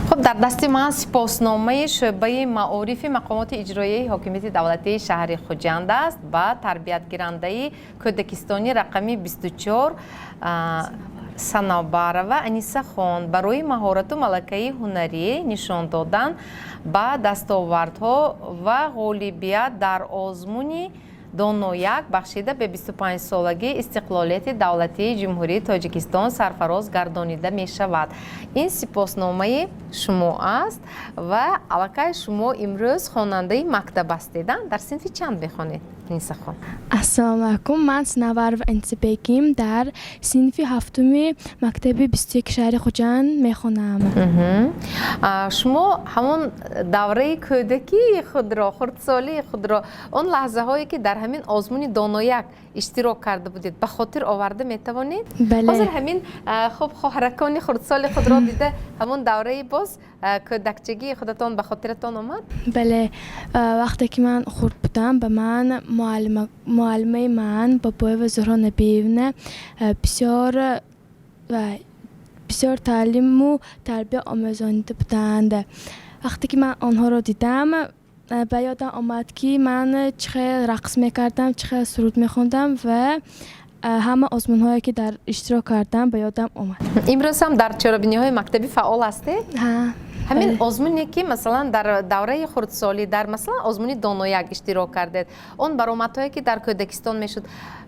Хуб, дар дасти ман сипосномаи шӯъбаи маорифи мақомоти иҷроияи ҳокимияти давлатии шаҳри Хуҷанд аст ба тарбиятгирандаи кӯдакистони рақами 24 Санобарова Анисахон барои маҳорату малакаи ҳунарӣ нишон додан ба дастовардҳо ва ғолибият дар озмуни Донояк, бахшида ба 25-солагии истиқлолияти давлатии Ҷумҳурии Тоҷикистон, сарфароз гардонида мешавад. Ин сипосномаи шумо аст ва аллакай шумо имрӯз хонандаи мактаб ҳастед. Дар синфи чанд мехонед, Анисахон? Ассалому алайкум, ман Синаварова Анисабегим, дар синфи ҳафтуми мактаби 21 шаҳри Хуҷанд мехонам. Шумо ҳамон давраи кӯдакии худро, хурдсолии худро, он лаҳзаҳое ки дар ҳамин озмуни Донояк иштирок карда будед, ба хотир оварда метавонед? Бале. Ҳозир ҳамин хуб хоҳаракони хурдсоли худро дида, ҳамон давраи боз кӯдакчагии худатон ба хотиратон омад? Бале, вақте ки ман хурд будам, ба ман муаллимаи ман Бобоева Зуҳро Набиевна бисёр бисёр таълиму тарбия омӯзонида буданд. Вақте ки ман онҳоро дидам, ба ёдам омад, ки ман чӣ хел рақс мекардам, чӣ хел суруд мехондам ва ҳама озмунҳое ки дар иштирок кардам, ба ёдам омад. Имрӯз ҳам дар чорабиниҳои мактабӣ фаъол ҳастед? Ҳа. Ҳамин озмуне ки, масалан, дар давраи хурдсолӣ дар, масалан, озмуни Донояк иштирок кардед, он баромадҳое ки дар кӯдакистон мешуд,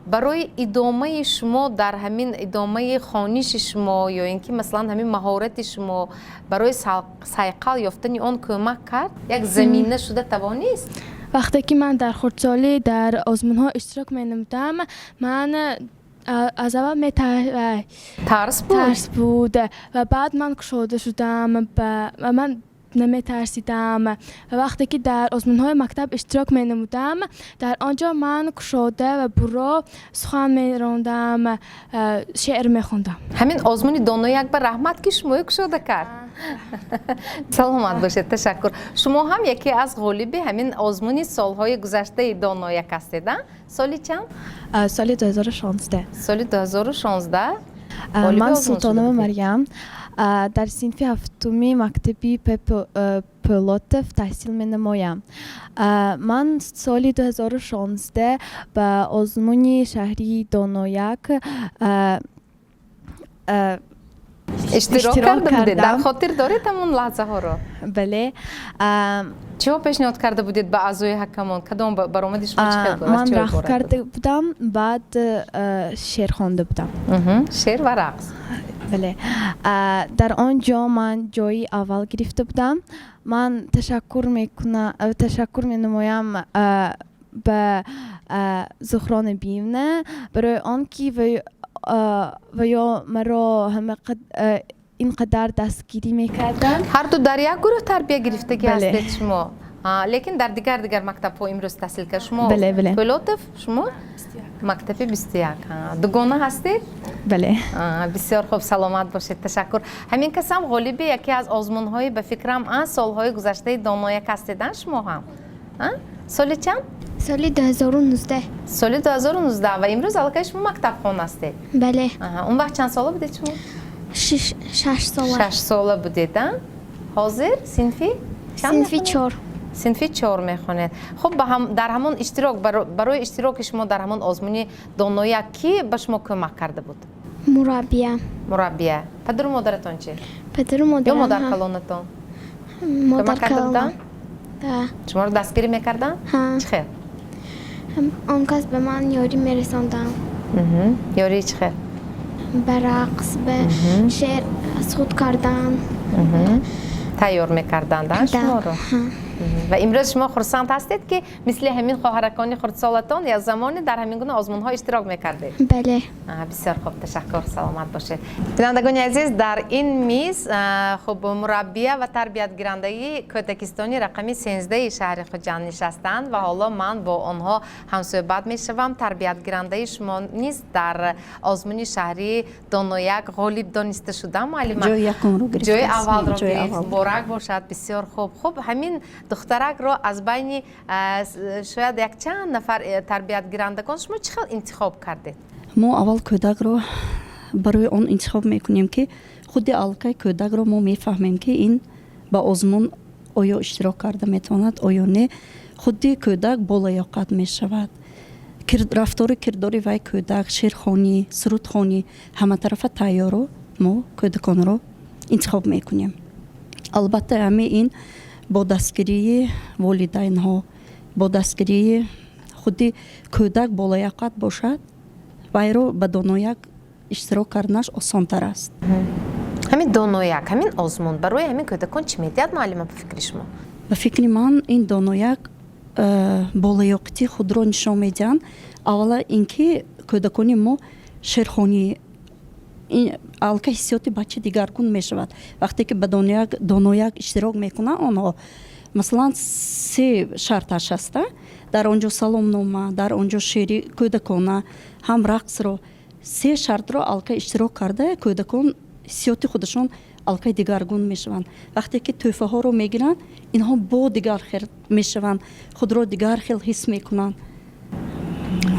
барои идомаи шумо, дар ҳамин идомаи хониши шумо ё ин ки, масалан, ҳамин маҳорати шумо барои сайқал ёфтани он кӯмак кард, як замина шуда тавонист? Вақте ки ман дар хурдсолӣ дар озмунҳо иштирок менамудам, ман аз аввал тарс буд. Тарс буд ва баъд ман кушода шудам ва ман наметарсидам. Ва вақте ки дар озмунҳои мактаб иштирок менамудам, дар он ҷо ман кушода ва бурро сухан мерондам, шеър мехондам. Ҳамин озмуни Донояк ба раҳмат, ки шумои кушода кард. Саломат бошед, ташаккур. Шумо ҳам яке аз ғолиби ҳамин озмуни солҳои гузаштаи Донояк ҳастед, а? Соли чанд? Соли 2016. Соли 2016. Ман Султонова Марьям, дар синфи ҳафтуми мактаби Пӯлотов таҳсил менамоям. Ман соли 2016 ба озмуни шаҳрии Донояк иштирок карда будед. Дар хотир доред ҳамон лаҳзаҳоро? Бале. Чиҳо пешниҳод карда будед ба аъзои ҳакамон? Кадом баромади шумо чӣ хел буд? Ман рақс карда будам, баъд шеър хонда будам. Шеър ва рақс. Бале. Дар он ҷо ман ҷои аввал гирифта будам. Ман ташаккур мекунам, ташаккур менамоям ба Зуҳро Набиевна барои он ки ва ё маро ин қадар дастгирӣ мекарданд. Ҳарду дар як гурӯҳ тарбия гирифтагӣ ҳастед шумо, лекин дар дигар мактабҳо имрӯз таҳсил кард шумо? Бале, бале. Пӯлотов, шумо мактаби 21, дугона ҳастед? Бале. Бисёр хуб, саломат бошед, ташаккур. Ҳамин кас ҳам ғолиби яке аз озмунҳои, ба фикрам, солҳои гузаштаи Донояк ҳастед, шумо ҳам соли чанд? Соли 2019. Соли 2019. Ва имрӯз аллакай шумо мактабхон ҳастед? Бале. Он вақт чанд сола будед шумо? 6 сола. 6 сола будед, а? Ҳозир синфи чанд? Синфи чор. Синфи чор мехонед. Хуб, дар ҳамон иштирок, барои иштироки шумо дар ҳамон озмуни Донояк кӣ ба шумо кӯмак карда буд? Мураббия. Мураббия. Падару модаратон чӣ? Падару модарам. Ё модаркалонатон кӯмак карда буданд? Шуморо дастгирӣ мекарданд? Чӣ хел? Он кас ба ман ёрӣ мерасонданд. Ёрии чӣ хел? Ба рақс, ба шеър аз худ кардан. Тайёр мекарданд шуморо. Ва имрӯз шумо хурсанд ҳастед, ки мисли ҳамин хоҳаракони хурдсолатон як замоне дар ҳамин гуна озмунҳо иштирок мекардед? Бале. Бисёр хуб, ташаккур, саломат бошед. Бинандагони азиз, дар ин миз, хуб, мураббия ва тарбиятгирандаи кӯдакистони рақами 13-и шаҳри Хуҷанд нишастанд ва ҳоло ман бо онҳо ҳамсӯҳбат мешавам. Тарбиятгирандаи шумо низ дар озмуни шаҳрии Донояк ғолиб дониста шуда, муаллима. Ҷои якумро гирифт. Ҷои аввалро гирифт, муборак бошад. Бисёр хуб. Хуб, ҳамин духтаракро аз байни шояд якчанд нафар тарбиятгирандагон шумо чӣ хел интихоб кардед? Мо аввал кӯдакро барои он интихоб мекунем, ки худи аллакай кӯдакро мо мефаҳмем, ки ин ба озмун оё иштирок карда метавонад, оё не. Худи кӯдак болаёқат мешавад, рафтору кирдори вай кӯдак, шеърхонӣ, сурудхонӣ, ҳаматарафа тайёрро мо кӯдаконро интихоб мекунем. Албатта, ҳамаи ин бо дастгирии волидайнҳо, бо дастгирии худи кӯдак болаёқат бошад, вайро ба Донояк иштирок карданаш осонтар аст. Ҳамин Донояк, ҳамин озмун барои ҳамин кӯдакон чӣ медиҳад, муаллима, ба фикри шумо? Ба фикри ман, ин Донояк болаёқати худро нишон медиҳанд. Аввала ин ки кӯдакони мо шеърхонӣ, аллакай ҳиссиёти бача дигаргун мешавад, вақте ки ба Донояк иштирок мекунанд онҳо. Масалан, се шарташ ҳаста дар он ҷо: саломнома, дар он ҷо шеъри кӯдакона, ҳам рақсро. Се шартро аллакай иштирок карда, кӯдакон ҳиссиёти худашон аллакай дигаргун мешаванд. Вақте ки тӯҳфаҳоро мегиранд, инҳо бо дигар хел мешаванд, худро дигар хел ҳис мекунанд.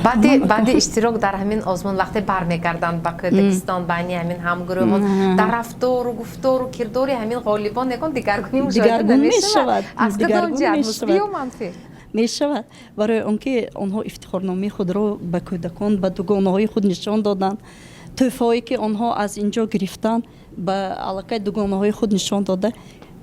Баъди иштирок дар ҳамин озмун, вақте бармегарданд ба кӯдакистон, байни ҳамин ҳамгурӯҳон, дар рафтору гуфтору кирдори ҳамин ғолибон ягон дигаргунӣ мушоҳида намешавад? Аз кадом ҷиҳат, мусбӣ ё манфӣ? Мешавад, барои он ки онҳо ифтихорномаи худро ба кӯдакон, ба дугонаҳои худ нишон доданд. Тӯҳфаҳое ки онҳо аз ин ҷо гирифтанд, ба аллакай дугонаҳои худ нишон дода.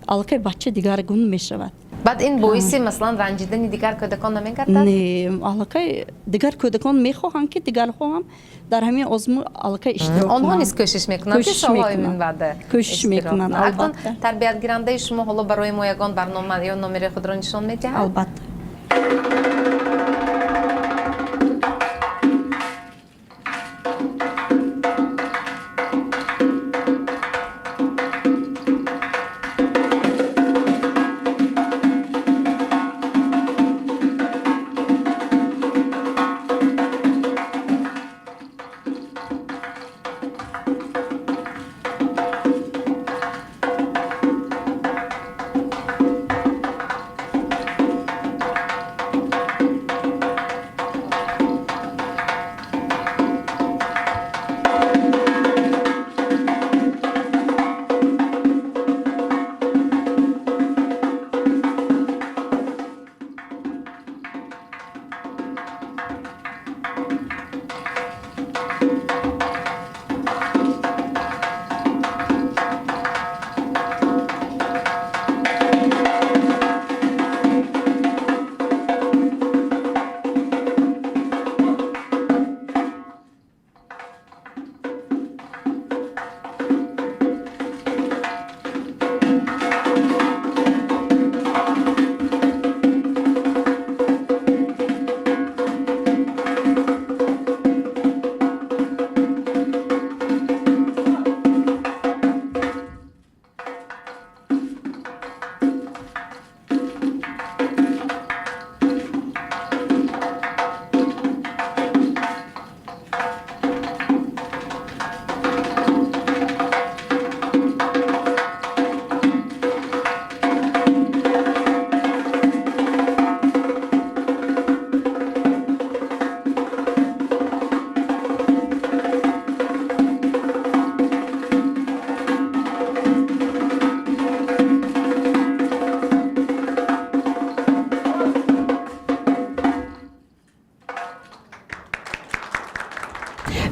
Аллакай бача дигаргун мешавад. Баъд ин боиси, масалан, ранҷидани дигар кӯдакон намегардад? Не, аллакай дигар кӯдакон мехоҳанд, ки дигарҳо ҳам дар ҳамин озмун аллакай иштирок. Онҳо низ кӯшиш мекунанд, ки солҳои минбаъда кӯшиш мекунанд. Албатта, тарбиятгирандаи шумо ҳоло барои мо ягон барнома ё номери худро нишон медиҳад? Албатта.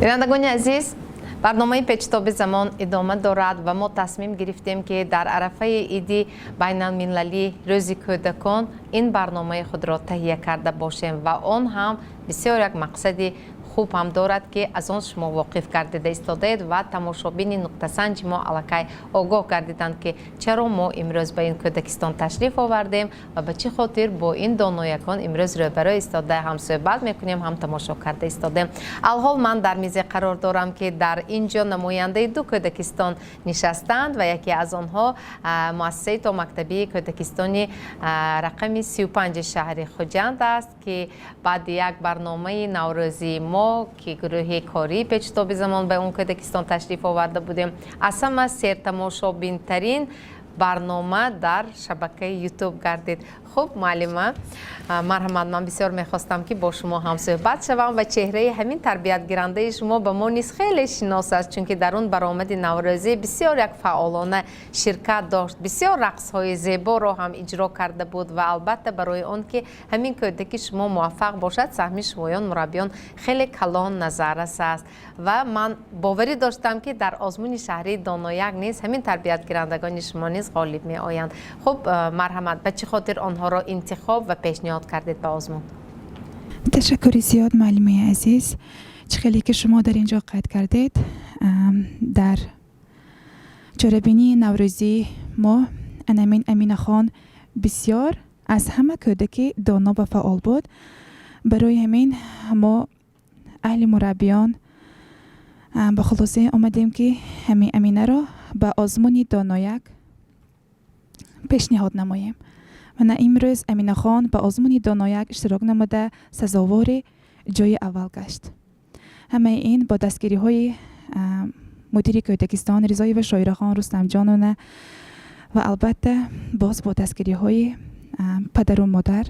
Бинандагони азиз, барномаи Печитоби замон идома дорад ва мо тасмим гирифтем, ки дар арафаи иди байналмилалӣ, Рӯзи кӯдакон, ин барномаи худро таҳия карда бошем ва он ҳам бисёр як мақсади хуб ҳам дорад, ки аз он шумо воқиф гардида истодаед ва тамошобини нуқтасанҷи мо аллакай огоҳ гардиданд, ки чаро мо имрӯз ба ин кӯдакистон ташриф овардем ва ба чӣ хотир бо ин доноякон имрӯз рӯбарӯ истода ҳам суҳбат мекунем, ҳам тамошо карда истодем. Алҳол ман дар мизе қарор дорам, ки дар ин ҷо намояндаи ду кӯдакистон нишастанд ва яке аз онҳо муассисаи томактабии кӯдакистони рақами 35-и шаҳри Хуҷанд аст, ки баъди як барномаи наврӯзии мо, ки гурӯҳи кории Печитоби замон ба он кӯдакистон ташриф оварда будем, аз ҳама сертамошобинтарин барнома дар шабакаи Ютуб гардид. Хуб, муаллима, марҳамат, ман бисёр мехостам, ки бо шумо ҳам суҳбат шавам ва чеҳраи ҳамин тарбиятгирандаи шумо ба мо низ хеле шинос аст, чунки дар он баромади наврӯзӣ бисёр як фаъолона ширкат дошт, бисёр рақсҳои зеборо ҳам иҷро карда буд ва албатта, барои он ки ҳамин кӯдаки шумо муваффақ бошад, саҳми шумоён, мураббиён, хеле калон назаррас аст ва ман боварӣ доштам, ки дар озмуни шаҳрии Донояк низ ҳамин тарбиятгирандагони шумо низ ғолиб меоянд. Хуб, марҳамат, ба чӣ хотир онҳоро интихоб ва пешниҳод кардед ба озмун? Ташаккури зиёд, муаллимаи азиз. Чӣ хеле ки шумо дар ин ҷо қайд кардед, дар чорабинии наврӯзӣ мо анамин Аминахон бисёр аз ҳама кӯдаки доно ва фаъол буд. Барои ҳамин мо, аҳли мураббиён, ба хулоса омадем, ки ҳамин Аминаро ба озмуни Донояк пешниҳод намоем. Мана имрӯз Аминахон ба озмуни Донояк иштирок намуда, сазовори ҷои аввал гашт. Ҳамаи ин бо дастгириҳои мудири кӯдакистон Ризоева Шоирахон Рустамҷоновна ва албатта, боз бо дастгириҳои падару модар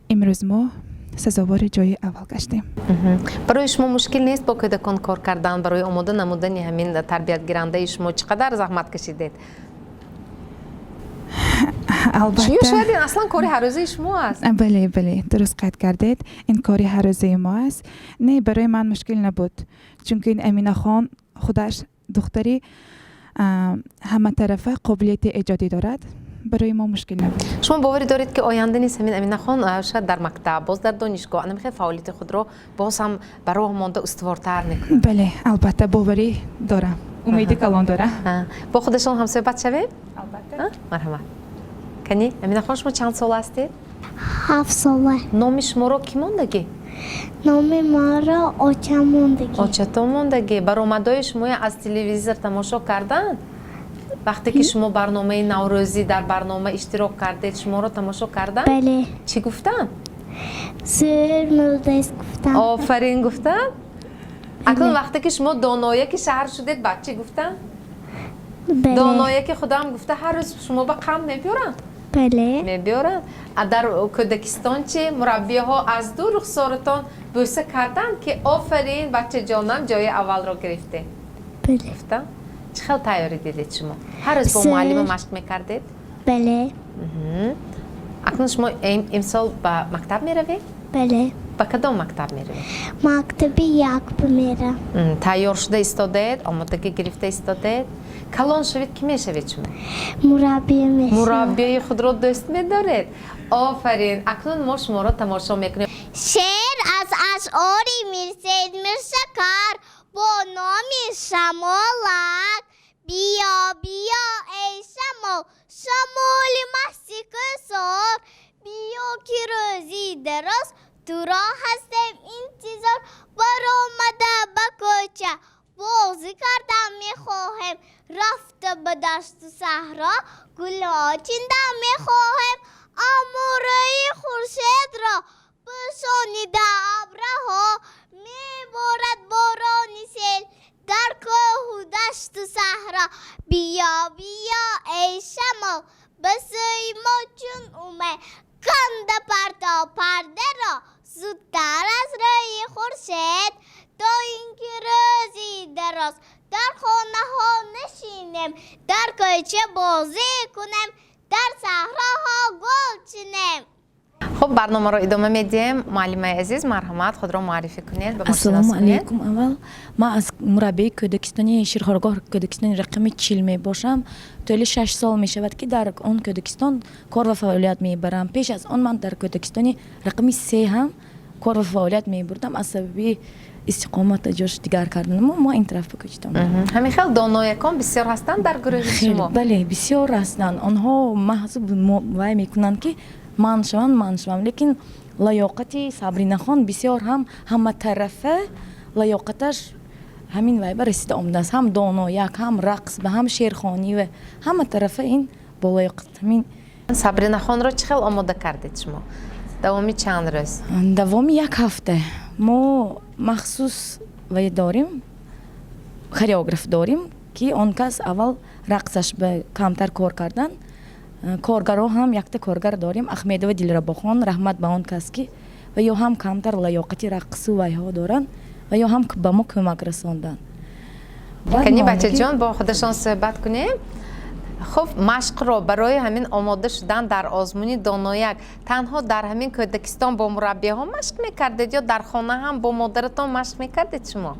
имрӯз мо сазовори ҷои аввал гаштем. Барои шумо мушкил нест бо кӯдакон кор кардан? Барои омода намудани ҳамин тарбиятгирандаи шумо чӣ қадар заҳмат кашидед? Албатта. Шояд ин аслан кори ҳаррӯзаи шумо аст. Бале, дуруст қайд кардед, ин кори ҳаррӯзаи мо аст. Не, барои ман мушкил набуд, чунки ин Аминахон худаш духтари Ҳаматарафа қобилияти эҷодӣ дорад, барои мо мушкил набуд. Шумо боварӣ доред, ки оянда низ ҳамин Аминахон шояд дар мактаб, боз дар донишгоҳ ана мехел фаъолияти худро боз ҳам ба роҳ монда устувортар мекунад? Бале, албатта, боварӣ дорам, умеди калон дорам. Бо худашон ҳамсӯҳбат шавем? Албатта. Марҳамат, кани, Аминахон, шумо чанд сола ҳастед? 7 сола. Номи шуморо кӣ мондагӣ? Номи маро очам мондагӣ. Очатон мондагӣ. Баромадҳои шумоя аз телевизор тамошо карданд? Вақте ки шумо барномаи наврӯзӣ дар барнома иштирок кардед, шуморо тамошо карданд? Бале. Чӣ гуфтанд? Зӯр, молодец гуфтанд. Офарин гуфтанд. Акнун вақте ки шумо донояки шаҳр шудед, баъд чӣ гуфтанд? Донояки худам гуфта, ҳар рӯз шумо ба қанд мебиёранд? Бале. Мебиёранд. Дар кӯдакистон чӣ, мураббиҳо аз ду рухсоратон бӯса карданд, ки офарин, бачаҷонам, ҷои аввалро гирифтед? Гуфтам? Чӣ хел тайёрӣ дидед шумо? Ҳар рӯз бо муаллима машқ мекардед? Бале. Акнун шумо имсол ба мактаб меравед? Бале. Ба кадом мактаб меравед? Мактаби як мерам. Тайёр шуда истодаед, омодагӣ гирифта истодаед. Калон шавед, кӣ мешавед шумо? Мураббия мешавам. Мураббияи худро дӯст медоред. Офарин. Акнун мо шуморо тамошо мекунем. Шеър аз ашъори Мирсаид Миршакар бо номи Шамолак. Биё, биё, эй шамол, шамоли масти кӯҳсор, биё, ки рӯзи дароз туро ҳастем интизор. Баромада ба кӯча бозӣ кардан мехоҳем, рафта ба дашту саҳро гулҳо чиндан мехоҳем. Аммо рӯи хуршедро пӯшонида абраҳо, меборад борони сел дар кӯҳу дашту саҳро. Биё, биё, эй шамол, ба сӯи мо чун омай, канда парто пардаро зудтар аз рӯи хуршед, то ин ки рӯзи дароз дар хонаҳо нишинем, дар кӯча бозӣ кунем, дар саҳроҳо гул чинем. Хуб, барномаро идома медиҳем. Муаллимаи азиз, марҳамат, худро муаррифӣ кунед, ба мо Ассалому шинос кунед. алайкум. Аввал ман аз мураббии кӯдакистони Ширхоргоҳ, кӯдакистони рақами 40 мебошам. Тӯли 6 сол мешавад, ки дар он кӯдакистон кор ва фаъолият мебарам. Пеш аз он ман дар кӯдакистони рақами 3 ҳам кор ва фаъолият мебурдам. Аз сабаби истиқомата ҷош дигар карданамо мо ин тараф ба кӯчида омадем. Ҳамин хел доноякон бисёр ҳастанд дар гурӯҳи шумо? Бале, бисёр ҳастанд. Онҳо маҳзуб вай мекунанд, ки ман шавам, ман шавам, лекин лаёқати Сабринахон бисёр ҳам ҳаматарафа лаёқаташ ҳамин вай ба расида омадааст: ҳам донояк, ҳам рақс ба, ҳам шеърхонӣ ва ҳама тарафа ин бо лаёқат ҳамин. Сабринахонро чӣ хел омода кардед шумо? Давоми чанд рӯз? Давоми як ҳафта. Мо махсус вай дорим, хореограф дорим, ки он кас аввал рақсаш ба камтар кор кардан. Коргаро ҳам якта коргар дорим, Ахмедова Дилрабохон, раҳмат ба он кас, ки ва ё ҳам камтар лаёқати рақсу вайҳо доранд ва ё ҳам ба мо кӯмак расонданд. Кани, бачаҷон, бо худашон суҳбат кунем. Хуб, машқро барои ҳамин омода шудан дар озмуни донояк танҳо дар ҳамин кӯдакистон бо мураббиҳо машқ мекардед ё дар хона ҳам бо модаратон машқ мекардед шумо?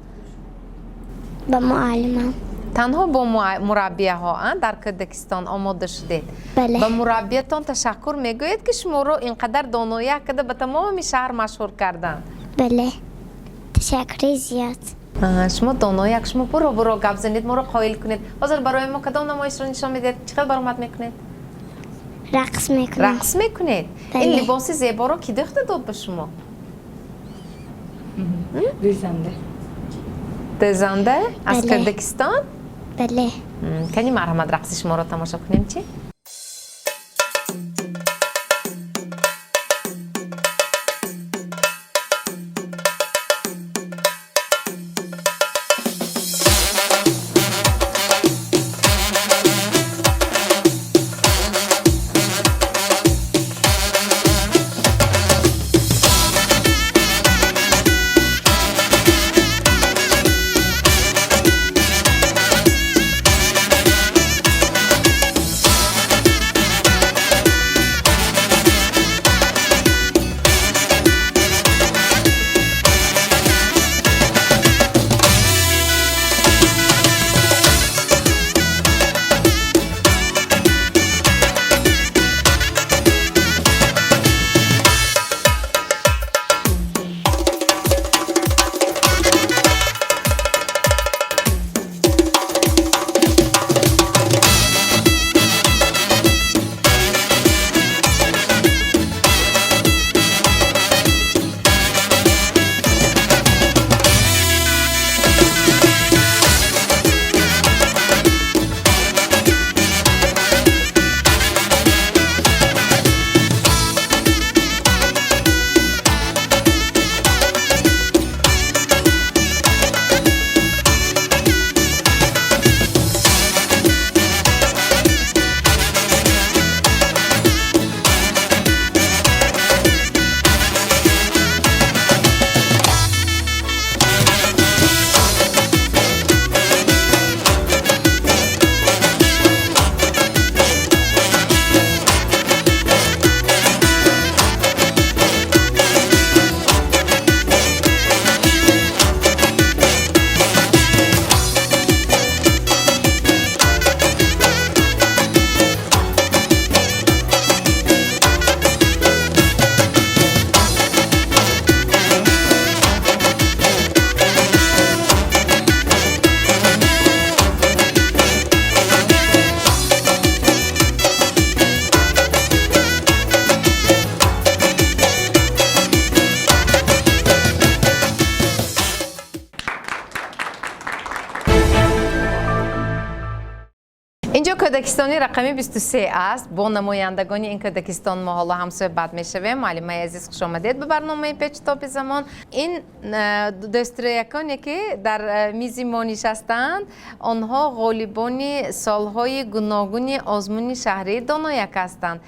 Ба муаллимам. Танҳо бо мураббияҳо дар кӯдакистон омода шудед? Бале. Ба мураббиятон ташаккур мегӯед, ки шуморо ин қадар донояк карда ба тамоми шаҳр машҳур карданд? Бале, ташаккури зиёд. Шумо донояк, шумо буро буро гап занед, моро қоил кунед. Ҳозир барои мо кадом намоишро нишон медиҳед? Чӣ хел баромад мекунед? Рақс мекунам. Рақс мекунед? Ин либоси зеборо кӣ дӯхта дод ба шумо? Дӯзанда. Дӯзанда аз Бале. кӯдакистон? Бале. Кани, марҳамат, рақси шуморо тамошо кунем чӣ. Кӯдакистони рақами 23 аст. Бо намояндагони ин кӯдакистон мо ҳоло ҳамсӯҳбат мешавем. Муаллимаи азиз, хушомадед ба барномаи Печутоби замон. Ин дӯстрӯяконе, ки дар мизи мо нишастаанд, онҳо ғолибони солҳои гуногуни озмуни шаҳрии Донояк ҳастанд.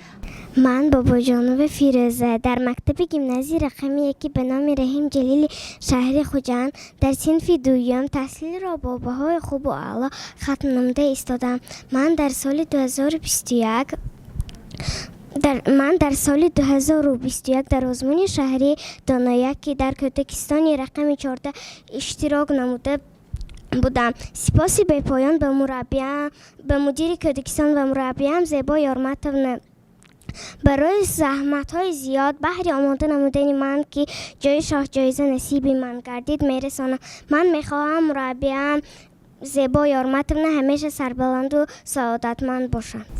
Ман Бобоҷонова Фирӯза дар мактаби гимназияи рақами яки ба номи Раҳим Ҷалили шаҳри Хуҷанд дар синфи дуюм таҳсилро бо баҳои хубу аъло хатм намуда истодаам. Ман дар соли 2021 дар озмуни шаҳрии Донояк, ки дар кӯдакистони рақами 14 иштирок намуда будам. Сипоси бепоён ба мураббиям, ба мудири кӯдакистон ва мураббиям Зебо Ёрматовна барои заҳматҳои зиёд баҳри омода намудани ман, ки ҷои шоҳҷоиза насиби ман гардид, мерасонам. Ман мехоҳам мураббиям Зебо Ёрматовна ҳамеша сарбаланду саодатманд бошанд.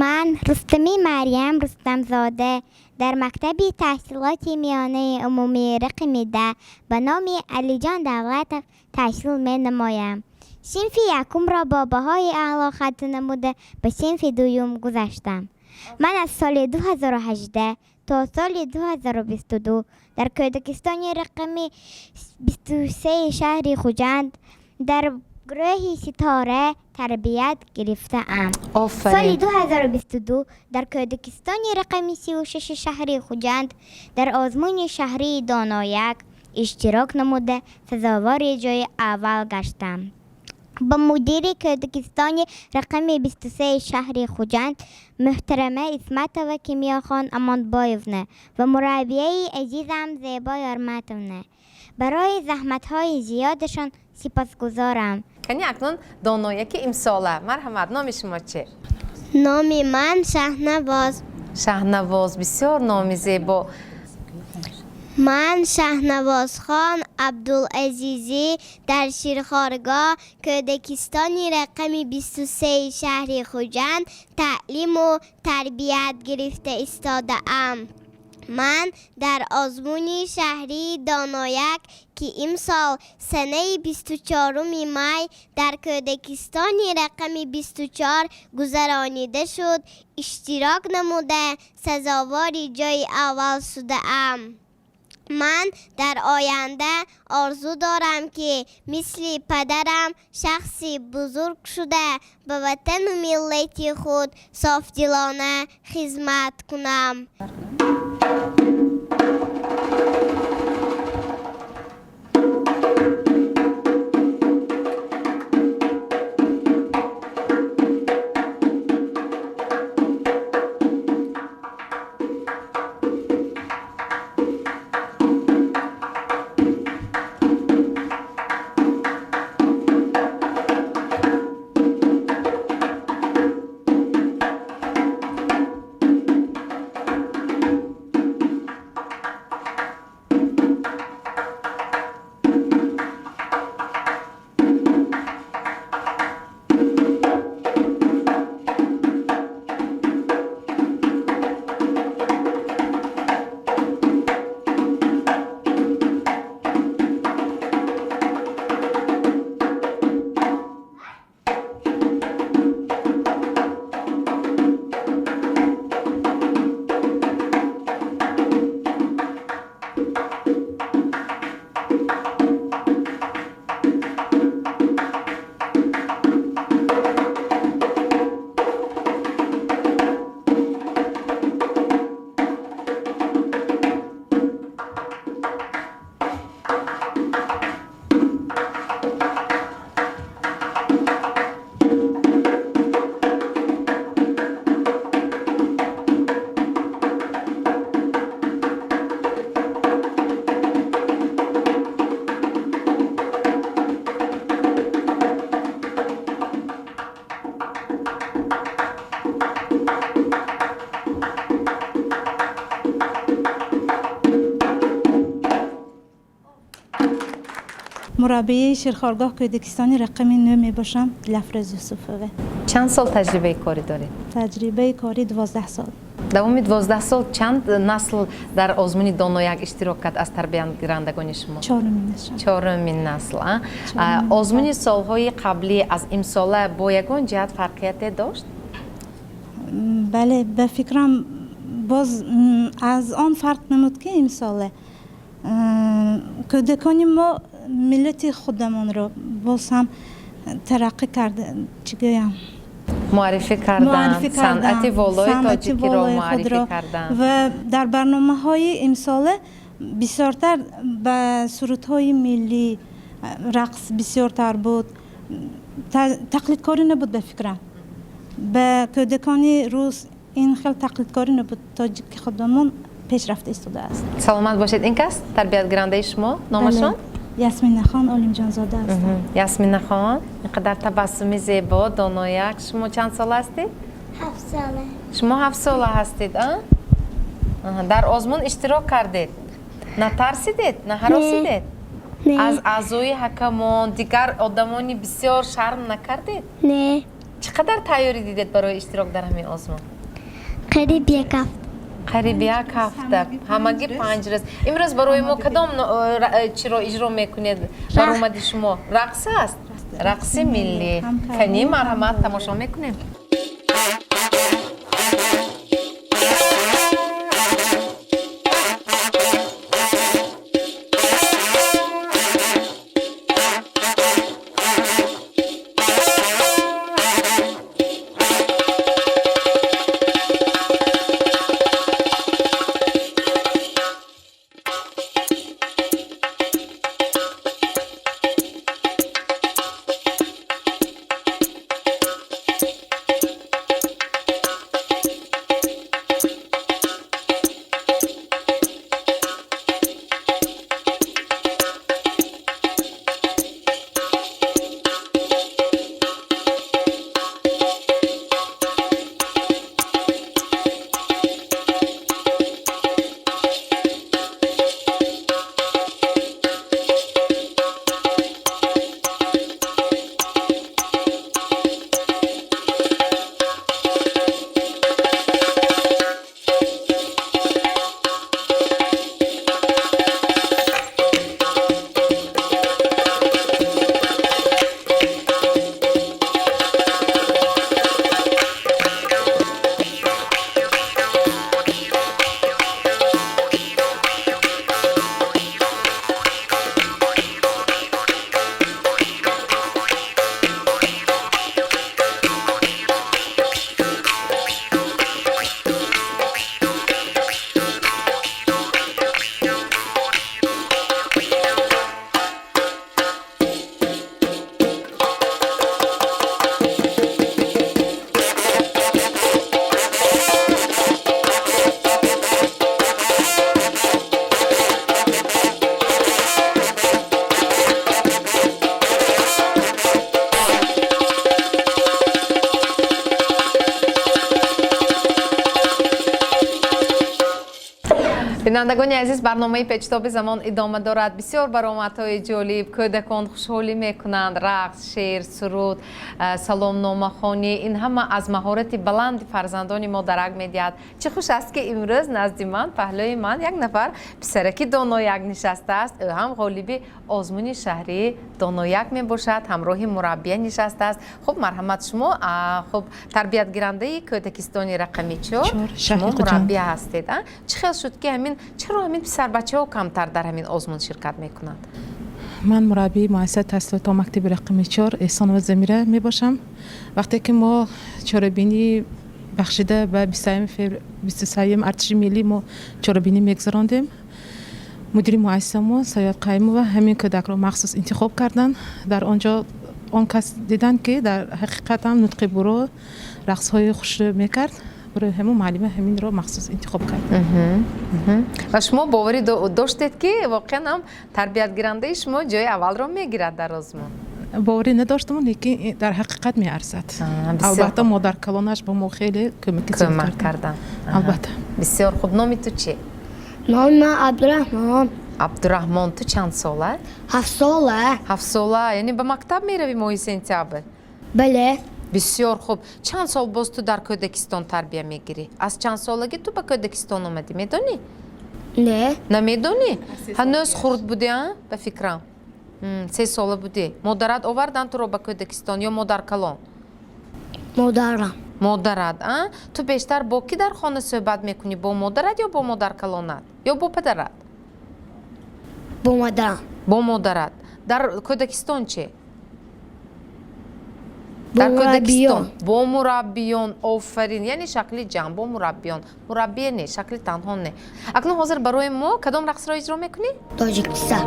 Ман Рустами Марьям Рустамзода дар мактаби таҳсилоти миёнаи умумии рақами 10 ба номи Алиҷон Давлатов таҳсил менамоям. Синфи якумро бо баҳои аъло хатм намуда, ба синфи дуюм гузаштам. Ман аз соли 2018 то соли 2022 дар кӯдакистони рақами 23 шаҳри Хуҷанд дар гурӯҳи Ситора тарбият гирифтаам. Соли 2022 дар кӯдакистони рақами 36 шаҳри Хуҷанд дар озмуни шаҳрии Донояк иштирок намуда, сазовори ҷои аввал гаштам. Ба мудири кӯдакистони рақами 23 шаҳри Хуҷанд муҳтарама Исматова Кимиёхон Амонбоевна ва мураббияи азизам Зебо Ёрматовна барои заҳматҳои зиёдашон сипосгузорам. Кани, акнун донояки имсола, марҳамат, номи шумо чи? Номи ман Шаҳнавоз. Шаҳнавоз, бисёр номи зебо. Ман Шаҳнавозхон Абдулазизӣ дар ширхоргоҳ кӯдакистони рақами 23 шаҳри Хуҷанд таълиму тарбият гирифта истодаам. Ман дар озмуни шаҳрии Донояк, ки имсол санаи 24-уми май дар кӯдакистони рақами 24 гузаронида шуд, иштирок намуда, сазовори ҷои аввал шудаам. Ман дар оянда орзу дорам, ки мисли падарам шахси бузург шуда, ба ватану миллати худ софдилона хизмат кунам. Мураббияи ширхоргоҳ кӯдакистони рақами 9 мебошам, Дилафрӯз Юсуфова. Чанд сол таҷрибаи корӣ доред? Таҷрибаи корӣ 12 сол. Давоми 12 сол чанд насл дар озмуни Донояк иштирок кард аз тарбиятгирандагони шумо? Чорумин насл. Чорумин насл. Озмуни солҳои қаблӣ аз имсола бо ягон ҷиҳат фарқияте дошт? Бале, ба фикрам, боз аз он фарқ намуд, ки имсола кӯдакони мо миллати худамонро боз ҳам тараққӣ карда, чӣ гӯям, муаррифӣ карданд, санъати волои тоҷикиро муаррифӣ карданд. Ва дар барномаҳои имсола бисёртар ба сурудҳои миллӣ рақс бисёртар буд, тақлидкорӣ набуд. Ба фикрам, ба кӯдакони рус ин хел тақлидкорӣ набуд, тоҷики худамон пеш рафта истодааст. Саломат бошед. Ин кас тарбиятгирандаи шумо, номашон? Ясминахон Олимҷонзода ҳастам. Ясминахон, ин қадар табассуми зебо, донояк. Шумо чанд сола ҳастед? 7 сола. Шумо 7 сола ҳастед, дар озмун иштирок кардед, натарсидед, наҳаросидед? Аз аъзои ҳакамон, дигар одамони бисёр шарм накардед? Не. Чӣ қадар тайёрӣ дидед барои иштирок дар ҳамин озмун? Қариб як ҳафта. Қариб як ҳафта, ҳамагӣ 5 рӯз. Имрӯз барои мо кадом чиро иҷро мекунед? Баромади шумо рақс аст, рақси миллӣ. Канӣ, марҳамат, тамошо мекунем. Бинандагони азиз, барномаи Печтоби замон идома дорад. Бисёр баромадҳои ҷолиб, кӯдакон хушҳолӣ мекунанд: рақс, шеър, суруд, саломномахонӣ. Ин ҳама аз маҳорати баланди фарзандони мо дарак медиҳад. Чӣ хуш аст, ки имрӯз назди ман, паҳлӯи ман як нафар писараки донояк нишастааст. Ӯ ҳам ғолиби озмуни шаҳрии Донояк мебошад, ҳамроҳи мураббия нишастааст. Хуб, марҳамат, шумо, хуб, тарбиятгирандаи кӯдакистони рақами 4, шумо мураббия ҳастед. Чӣ хел шуд, ки ҳамин, чаро ҳамин писарбачаҳо камтар дар ҳамин озмун ширкат мекунанд? Ман мураббии муассисаи таҳсилоти мактаби рақами 4 Эҳсонова Замира мебошам. Вақте ки мо чорабинӣ бахшида ба 23-юми артиши миллӣ мо чорабинӣ мегузарондем, мудири муассиса мо Саёд Қаймова ҳамин кӯдакро махсус интихоб карданд. Дар он ҷо он кас диданд, ки дар ҳақиқатам нутқи буро, рақсҳои хушрӯ мекард. Барои ҳамун муаллима ҳаминро махсус интихоб кард. Ва шумо боварӣ доштед, ки воқеан ҳам тарбиятгирандаи шумо ҷои аввалро мегирад дар озмун? Боварӣ надоштам, лекин дар ҳақиқат меарзад. Албатта, модаркалонаш ба мо хеле кӯмаки кӯмак карданд. Албатта. Бисёр хуб. Номи ту чӣ? Номи ман Абдураҳмон. Абдураҳмон, ту чанд сола? 7 сола. 7 сола, яъне ба мактаб меравӣ моҳи сентябр? Бале. Бисёр хуб. Чанд сол боз ту дар кӯдакистон тарбия мегирӣ? Аз чанд солагӣ ту ба кӯдакистон омадӣ, медонӣ? Не. Намедонӣ? Ҳанӯз хурд будӣ, а, ба фикрам, 3 сола будӣ. Модарат овардан туро ба кӯдакистон ё модаркалон? Модарам. Модарат, а? Ту бештар бо кӣ дар хона суҳбат мекунӣ, бо модарат ё бо модаркалонат ё бо падарат? Бо модарам. Бо модарат. Дар кӯдакистон чӣ? Дар кӯдакистон бо мураббиён. Офарин. Яъне шакли ҷамъ, бо мураббиён. Мураббие не, шакли танҳо не. Акнун ҳозир барои мо кадом рақсро иҷро мекунӣ? Тоҷикистон.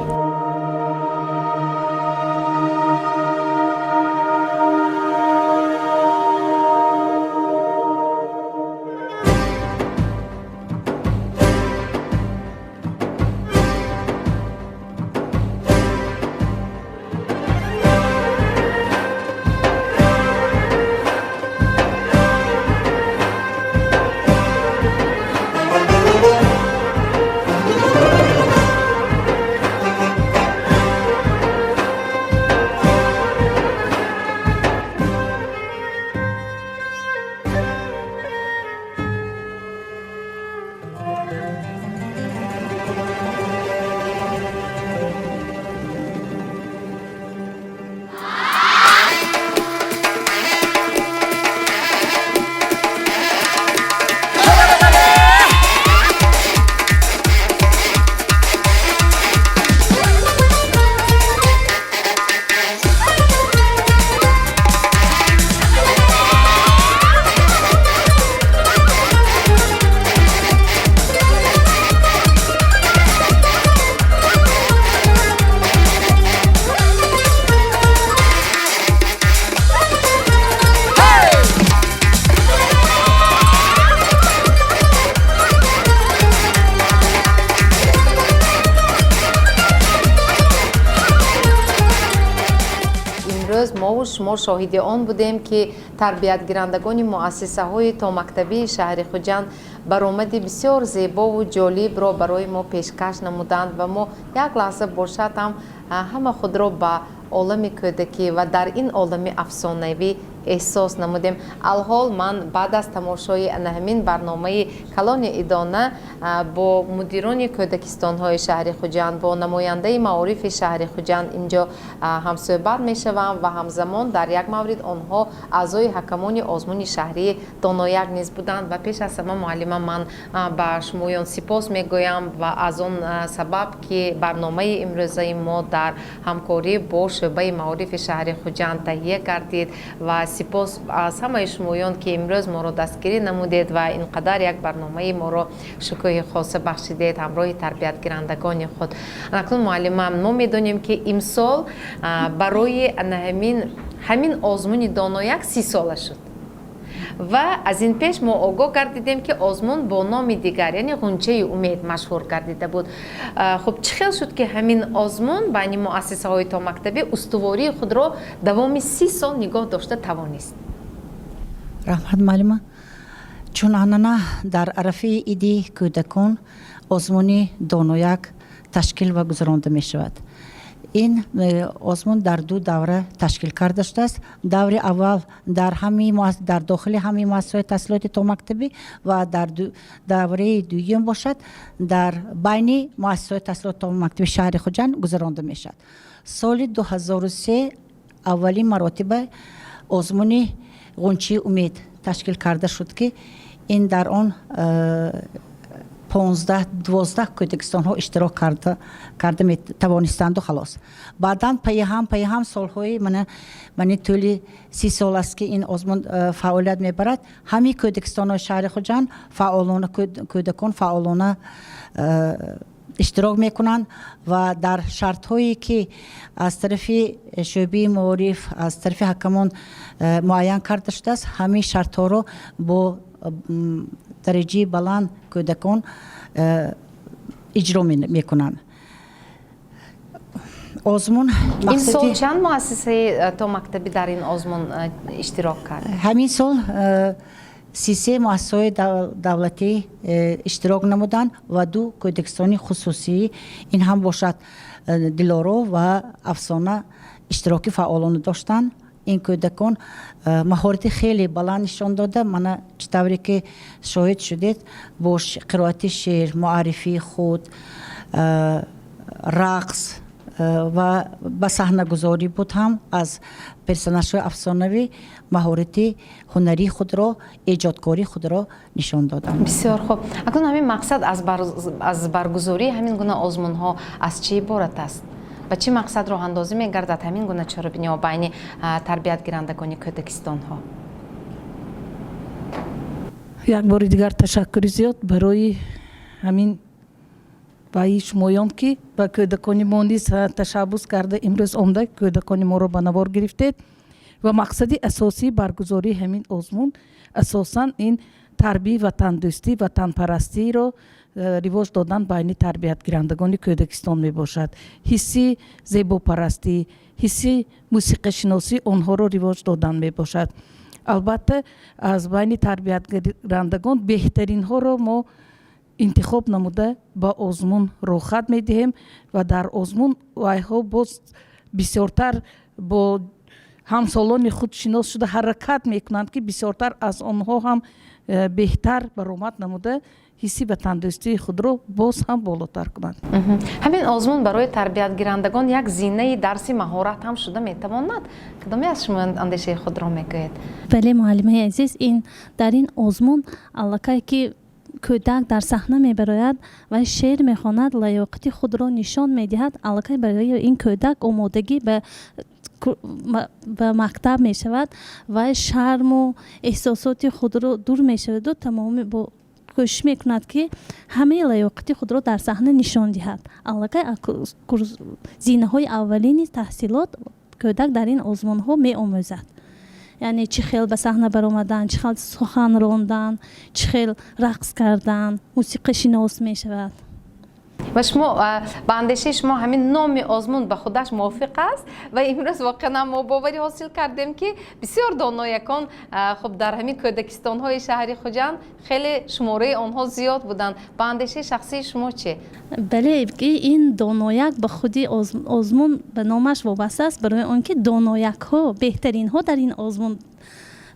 Имрӯз мову шумо шоҳиди он будем, ки тарбиятгирандагони муассисаҳои томактабии шаҳри Хуҷанд баромади бисёр зебову ҷолибро барои мо пешкаш намуданд ва мо як лаҳза бошад ҳам ҳама худро ба олами кӯдакӣ ва дар ин олами афсонавӣ эҳсос намудем. Алҳол ман баъд аз тамошои ана ҳамин барномаи калони идона бо мудирони кӯдакистонҳои шаҳри Хуҷанд, бо намояндаи маорифи шаҳри Хуҷанд инҷо ҳамсӯҳбат мешавам ва ҳамзамон дар як маврид онҳо аъзои ҳакамони озмуни шаҳрии Донояк низ буданд. Ва пеш аз ҳама, муаллима, ман ба шумоён сипос мегӯям ва аз он сабаб, ки барномаи имрӯзаи мо дар ҳамкорӣ бо шӯъбаи маорифи шаҳри Хуҷанд таҳия гардид ва сипос аз ҳамаи шумоён, ки имрӯз моро дастгирӣ намудед ва ин қадар як барномаи моро шукӯҳи хоса бахшидед ҳамроҳи тарбиятгирандагони худ. Акнун, муаллима, мо медонем, ки имсол барои ҳамин озмуни Донояк 30 сола шуд ва аз ин пеш мо огоҳ гардидем, ки озмун бо номи дигар, яъне Ғунчаи умед машҳур гардида буд. Хуб, чӣ хел шуд, ки ҳамин озмун байни муассисаҳои томактабӣ устувории худро давоми 30 сол нигоҳ дошта тавонист? Раҳмат, муаллима. Чун анъана, дар арафаи иди кӯдакон озмуни Донояк ташкил ва гузаронда мешавад. Ин озмун дар ду давра ташкил карда шудааст. Даври аввал дар дохили ҳамаи муассисаҳои таҳсилоти томактабӣ ва дар давраи дуюм бошад, дар байни муассисаҳои таҳсилоти томактабии шаҳри Хуҷанд гузаронда мешавад. Соли 2003 аввалин маротиба озмуни Ғунчаи умед ташкил карда шуд, ки ин дар он 15, 12 кӯдакистонҳо иштирок карда тавонистанду халос. Баъдан пайҳам солҳои мани тӯли 30 сол аст, ки ин озмун фаъолият мебарад. Ҳамаи кӯдакистонҳои шаҳри Хуҷанд фаъолона, кӯдакон фаъолона иштирок мекунанд ва дар шартҳое, ки аз тарафи шӯъбаи маориф, аз тарафи ҳакамон муайян карда шудааст, ҳамаи шартҳоро бо дараҷаи баланд кӯдакон иҷро мекунанд. Озмун Ин сол чанд муассисаи томактабӣ дар ин озмун иштирок кард? Ҳамин сол 33 муассисаҳои давлатӣ иштирок намуданд ва ду кӯдакистони хусусӣ, ин ҳам бошад Дилоро ва Афсона, иштироки фаъолона доштанд. Ин кӯдакон маҳорати хеле баланд нишон дода, мана чӣ тавре ки шоҳид шудед, бо қироати шеър, муаррифии худ, рақс ва ба саҳнагузорӣ буд, ҳам аз персонажҳои афсонавӣ маҳорати ҳунарии худро, эҷодкории худро нишон доданд. Бисёр хуб. Акнун ҳамин мақсад аз баргузории ҳамин гуна озмунҳо аз чӣ иборат аст? Ба чӣ мақсад роҳандозӣ мегардад ҳамин гуна чорабиниҳо байни тарбиятгирандагони кӯдакистонҳо? Як бори дигар ташаккури зиёд барои ҳамин ваи шумоён, ки ба кӯдакони мо низ ташаббус карда, имрӯз омда кӯдакони моро ба навор гирифтед. Ва мақсади асосии баргузории ҳамин озмун асосан ин тарбияи ватандӯстӣ, ватанпарастиро ривоҷ додан байни тарбиятгирандагони кӯдакистон мебошад. Ҳисси зебопарастӣ, ҳисси мусиқашиносӣ онҳоро ривоҷ додан мебошад. Албатта, аз байни тарбиятгирандагон беҳтаринҳоро мо интихоб намуда ба озмун роҳхат медиҳем ва дар озмун вайҳо боз бисёртар бо ҳамсолони худ шинос шуда, ҳаракат мекунанд, ки бисёртар аз онҳо ҳам беҳтар баромад намуда, ҳисси ватандӯстии худро боз ҳам болотар кунанд. Ҳамин озмун барои тарбиятгирандагон як зинаи дарси маҳорат ҳам шуда метавонад? Кадоме аз шумо андешаи худро мегӯед? Бале, муаллимаи азиз, ин дар ин озмун аллакай ки кӯдак дар саҳна мебарояд ва шеър мехонад, лаёқати худро нишон медиҳад, аллакай барои ин кӯдак омодагӣ ба мактаб мешавад ва шарму эҳсосоти худро дур мешаваду тамоми бо кӯшиш мекунад, ки ҳамаи лаёқати худро дар саҳна нишон диҳад. Аллакай зинаҳои аввалини таҳсилот кӯдак дар ин озмунҳо меомӯзад, яъне чӣ хел ба саҳна баромадан, чӣ хел сухан рондан, чӣ хел рақс кардан, мусиқашинос мешавад. Ва шумо, ба андешаи шумо, ҳамин номи озмун ба худаш мувофиқ аст? Ва имрӯз воқеан мо боварӣ ҳосил кардем, ки бисёр доноякон, хуб, дар ҳамин кӯдакистонҳои шаҳри Хуҷанд хеле шумораи онҳо зиёд буданд. Ба андешаи шахсии шумо чӣ? Бале, ин донояк ба худи озмун ба номаш вобаста аст, барои он ки доноякҳо, беҳтаринҳо дар ин озмун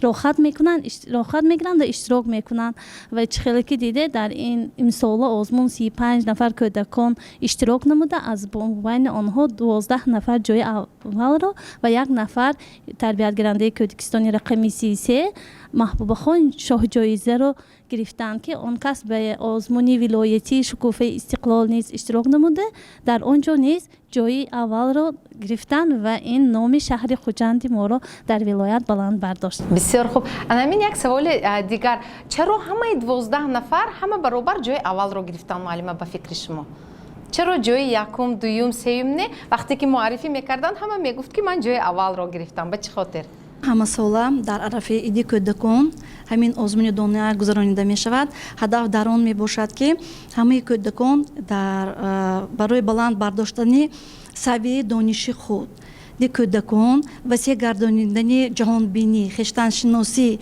роҳхат мекунанд, роҳхат мегиранд ва иштирок мекунанд. Ва чӣ хеле ки диде, дар ин имсола озмун 35 нафар кӯдакон иштирок намуда, аз байни онҳо 12 нафар ҷои аввалро ва як нафар тарбиятгирандаи кӯдакистони рақами 33 Маҳбубахон шоҳҷоизаро гирифтанд, ки он кас ба озмуни вилоятии Шукуфаи истиқлол низ иштирок намуда, дар он ҷо низ ҷои аввалро гирифтанд ва ин номи шаҳри Хуҷанди моро дар вилоят баланд бардошт. Бисёр хуб. Ана ҳамин як саволи дигар: чаро ҳамаи 12 нафар ҳама баробар ҷои аввалро гирифтанд, муаллима? Ба фикри шумо, чаро ҷои якум, дуюм, сеюм не? Вақте ки муаррифӣ мекарданд, ҳама мегуфт, ки ман ҷои аввалро гирифтам. Ба чӣ хотир? Ҳамасола дар арафаи иди кӯдакон ҳамин озмуни донояк гузаронида мешавад. Ҳадаф дар он мебошад, ки ҳамаи кӯдакон дар барои баланд бардоштани савияи дониши худ кӯдакон, васеъ гардонидани ҷаҳонбинӣ, хештаншиносӣ,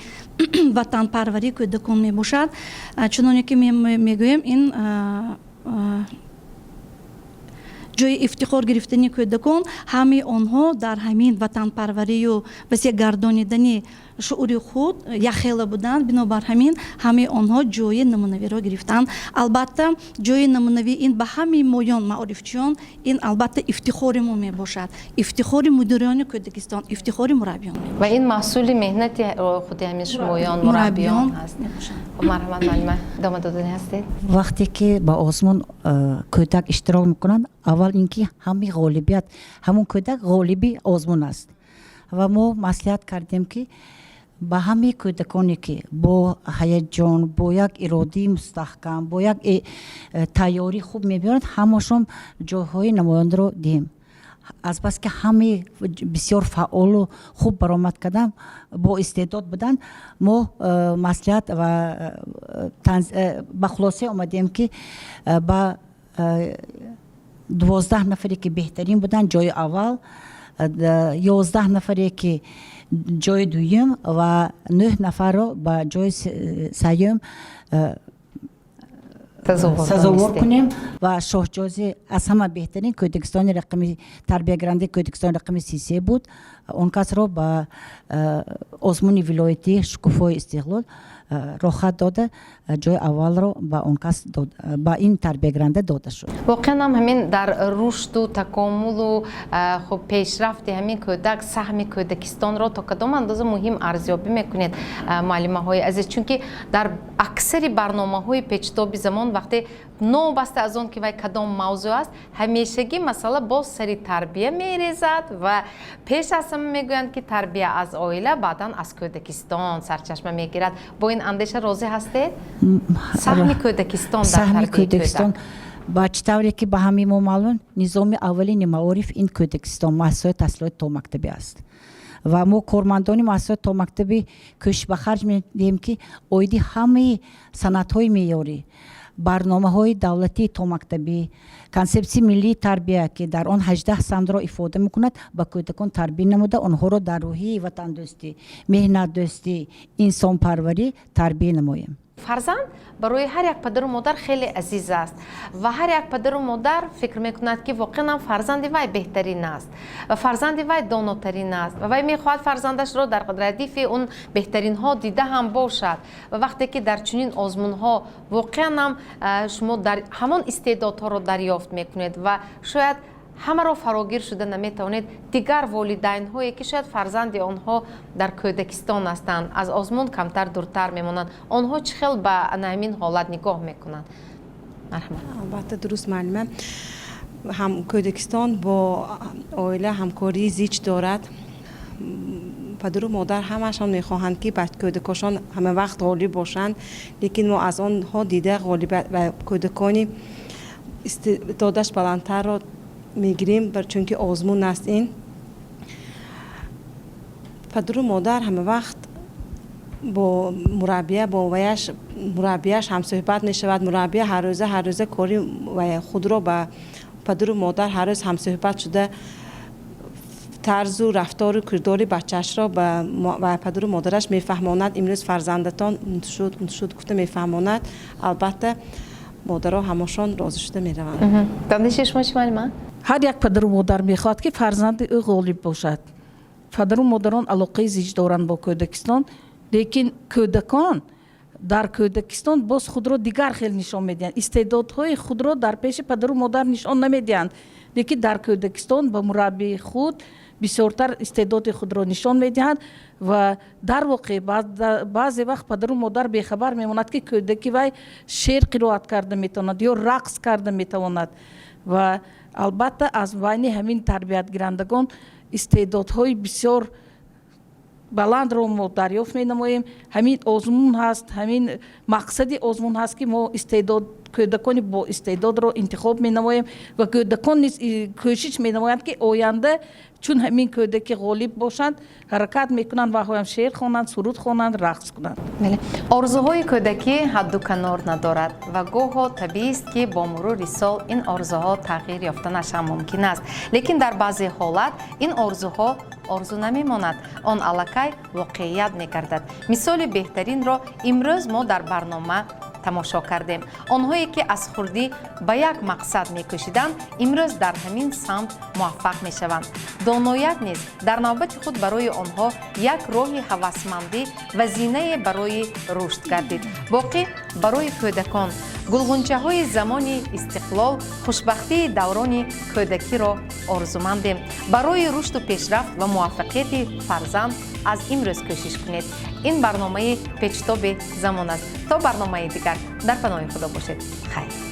ватанпарварии кӯдакон мебошад. Чуноне ки мегӯем, ин ҷои ифтихор гирифтани кӯдакон, ҳамаи онҳо дар ҳамин ватанпарварию васеъ гардонидани шуури худ якхела буданд. Бинобар ҳамин ҳамаи онҳо ҷои намунавиро гирифтанд. Албатта, ҷои намунавӣ ин ба ҳамаи моён, маорифчиён, ин албатта ифтихори мо мебошад, ифтихори мудирони кӯдакистон, ифтихори мураббиён. Ва ин маҳсули меҳнати худи ҳамин шумоён, мураббиён ҳаст. Марҳамат, муаллима, идома додани ҳастед. Вақте ки ба озмун кӯдак иштирок мекунанд, аввал ин ки ҳамаи ғолибият, ҳамон кӯдак ғолиби озмун аст. Ва мо маслиҳат кардем, ки ба ҳамаи кӯдаконе, ки бо ҳаяҷон, бо як иродии мустаҳкам, бо як тайёрии хуб мебиёранд, ҳамашон ҷойҳои намоёнро диҳем. Азбаски ҳамаи бисёр фаъолу хуб баромад кардам, бо истеъдод буданд, мо маслиҳат ва ба хулоса омадем, ки ба 12 нафаре, ки беҳтарин буданд, ҷои аввал, 11 нафаре, ки ҷои дуюм, ва нӯҳ нафарро ба ҷои сеюм. Сазовор кунем ва шоҳҷози аз ҳама беҳтарин кӯдакистони рақами тарбиягирандаи кӯдакистони рақами 33 буд. Он касро ба озмуни вилоятии шукуфои истиқлол роҳхат дода, ҷои аввалро ба он кас, ба ин тарбиягиранда дода шуд. Воқеан ҳам ҳамин дар рушду такомулу хуб пешрафти ҳамин кӯдак саҳми кӯдакистонро то кадом андоза муҳим арзёбӣ мекунед, муаллимаҳои азиз? Чунки дар аксари барномаҳои печтоби замон, вақте новобаста аз он ки вай кадом мавзӯъ аст, ҳамешагӣ масъала боз сари тарбия мерезад ва пеш аз ҳама мегӯянд, ки тарбия аз оила, баъдан аз кӯдакистон сарчашма мегирад. Бо ин андеша розӣ ҳастед? Саҳми кӯдакистон дар саҳми кӯдакистон ба чӣ тавре ки ба ҳамаи мо маълум, низоми аввалини маориф ин кӯдакистон, муассисаҳои таҳсилоти томактабӣ аст. Ва мо, кормандони муассисаҳои томактабӣ, кӯшиш ба харҷ медиҳем, ки оиди ҳамаи санадҳои меъёрӣ, барномаҳои давлатии томактабӣ, консепсияи миллии тарбия, ки дар он 18 самтро ифода мекунад, ба кӯдакон тарбия намуда, онҳоро дар рӯҳияи ватандӯстӣ, меҳнатдӯстӣ, инсонпарварӣ тарбия намоем. Фарзанд барои ҳар як падару модар хеле азиз аст ва ҳар як падару модар фикр мекунад, ки воқеан ҳам фарзанди вай беҳтарин аст ва фарзанди вай донотарин аст ва вай мехоҳад фарзандашро дар радифи он беҳтаринҳо дида ҳам бошад. Ва вақте ки дар чунин озмунҳо воқеан ҳам шумо дар ҳамон истеъдодҳоро дарёфт мекунед ва шояд ҳамаро фарогир шуда наметавонед, дигар волидайнҳое, ки шояд фарзанди онҳо дар кӯдакистон ҳастанд, аз озмун камтар дуртар мемонанд, онҳо чӣ хел ба ана ҳамин ҳолат нигоҳ мекунанд? Марҳамат. Албатта, дуруст, муаллима. Ҳам кӯдакистон бо оила ҳамкории зич дорад. Падару модар ҳамашон мехоҳанд, ки кӯдакошон ҳама вақт ғолиб бошанд, лекин мо аз онҳо дида ғолиб ва кӯдакони истеъдодаш баландтарро мегирем, чунки озмун аст ин. Падару модар ҳама вақт бо мураббия, бо ваяш мураббияш ҳамсӯҳбат мешавад. Мураббия ҳаррӯза, ҳаррӯза кори худро ба падару модар ҳар рӯз ҳамсӯҳбат шуда, тарзу рафтору кирдори бачаашро ба падару модараш мефаҳмонад. Имрӯз фарзандатон шуд, шуд гуфта мефаҳмонад. Албатта, модаро ҳамошон розӣ шуда мераванд. Андешаи шумо чӣ, муаллима? Ҳар як падару модар мехоҳад, ки фарзанди ӯ ғолиб бошад. Падару модарон алоқаи зич доранд бо кӯдакистон, лекин кӯдакон дар кӯдакистон боз худро дигар хел нишон медиҳанд. Истеъдодҳои худро дар пеши падару модар нишон намедиҳанд, лекин дар кӯдакистон ба мураббии худ бисёртар истеъдоди худро нишон медиҳанд. Ва дар воқеъ баъзе вақт падару модар бехабар мемонад, ки кӯдаки вай шеър қироат карда метавонад ё рақс карда метавонад. Ва албатта, аз байни ҳамин тарбиятгирандагон истеъдодҳои бисёр баландро мо дарёфт менамоем. Ҳамин озмун ҳаст, ҳамин мақсади озмун ҳаст, ки мо истеъдод, кӯдакони бо истеъдодро интихоб менамоем ва кӯдакон низ кӯшиш менамоянд, ки оянда чун ҳамин кӯдаки ғолиб бошанд, ҳаракат мекунанд ва ҳоям шеър хонанд, суруд хонанд, рақс кунанд. Бале, орзуҳои кӯдакӣ ҳадду канор надорад ва гоҳо табиист, ки бо мурури сол ин орзуҳо тағйир ёфтанаш ҳам мумкин аст. Лекин дар баъзе ҳолат ин орзуҳо орзу намемонад, он аллакай воқеият мегардад. Мисоли беҳтаринро имрӯз мо дар барнома тамошо кардем. Онҳое, ки аз хурдӣ ба як мақсад мекӯшиданд, имрӯз дар ҳамин самт муваффақ мешаванд. Донояк низ дар навбати худ барои онҳо як роҳи ҳавасмандӣ ва зинае барои рушд гардид. Боқӣ барои кӯдакон гулғунчаҳои замони истиқлол, хушбахтии даврони кӯдакиро орзумандем. Барои рушду пешрафт ва муваффақияти фарзанд аз имрӯз кӯшиш кунед. Ин барномаи печтоби замон аст. То барномаи дигар дар паноҳи Худо бошед. Хайр.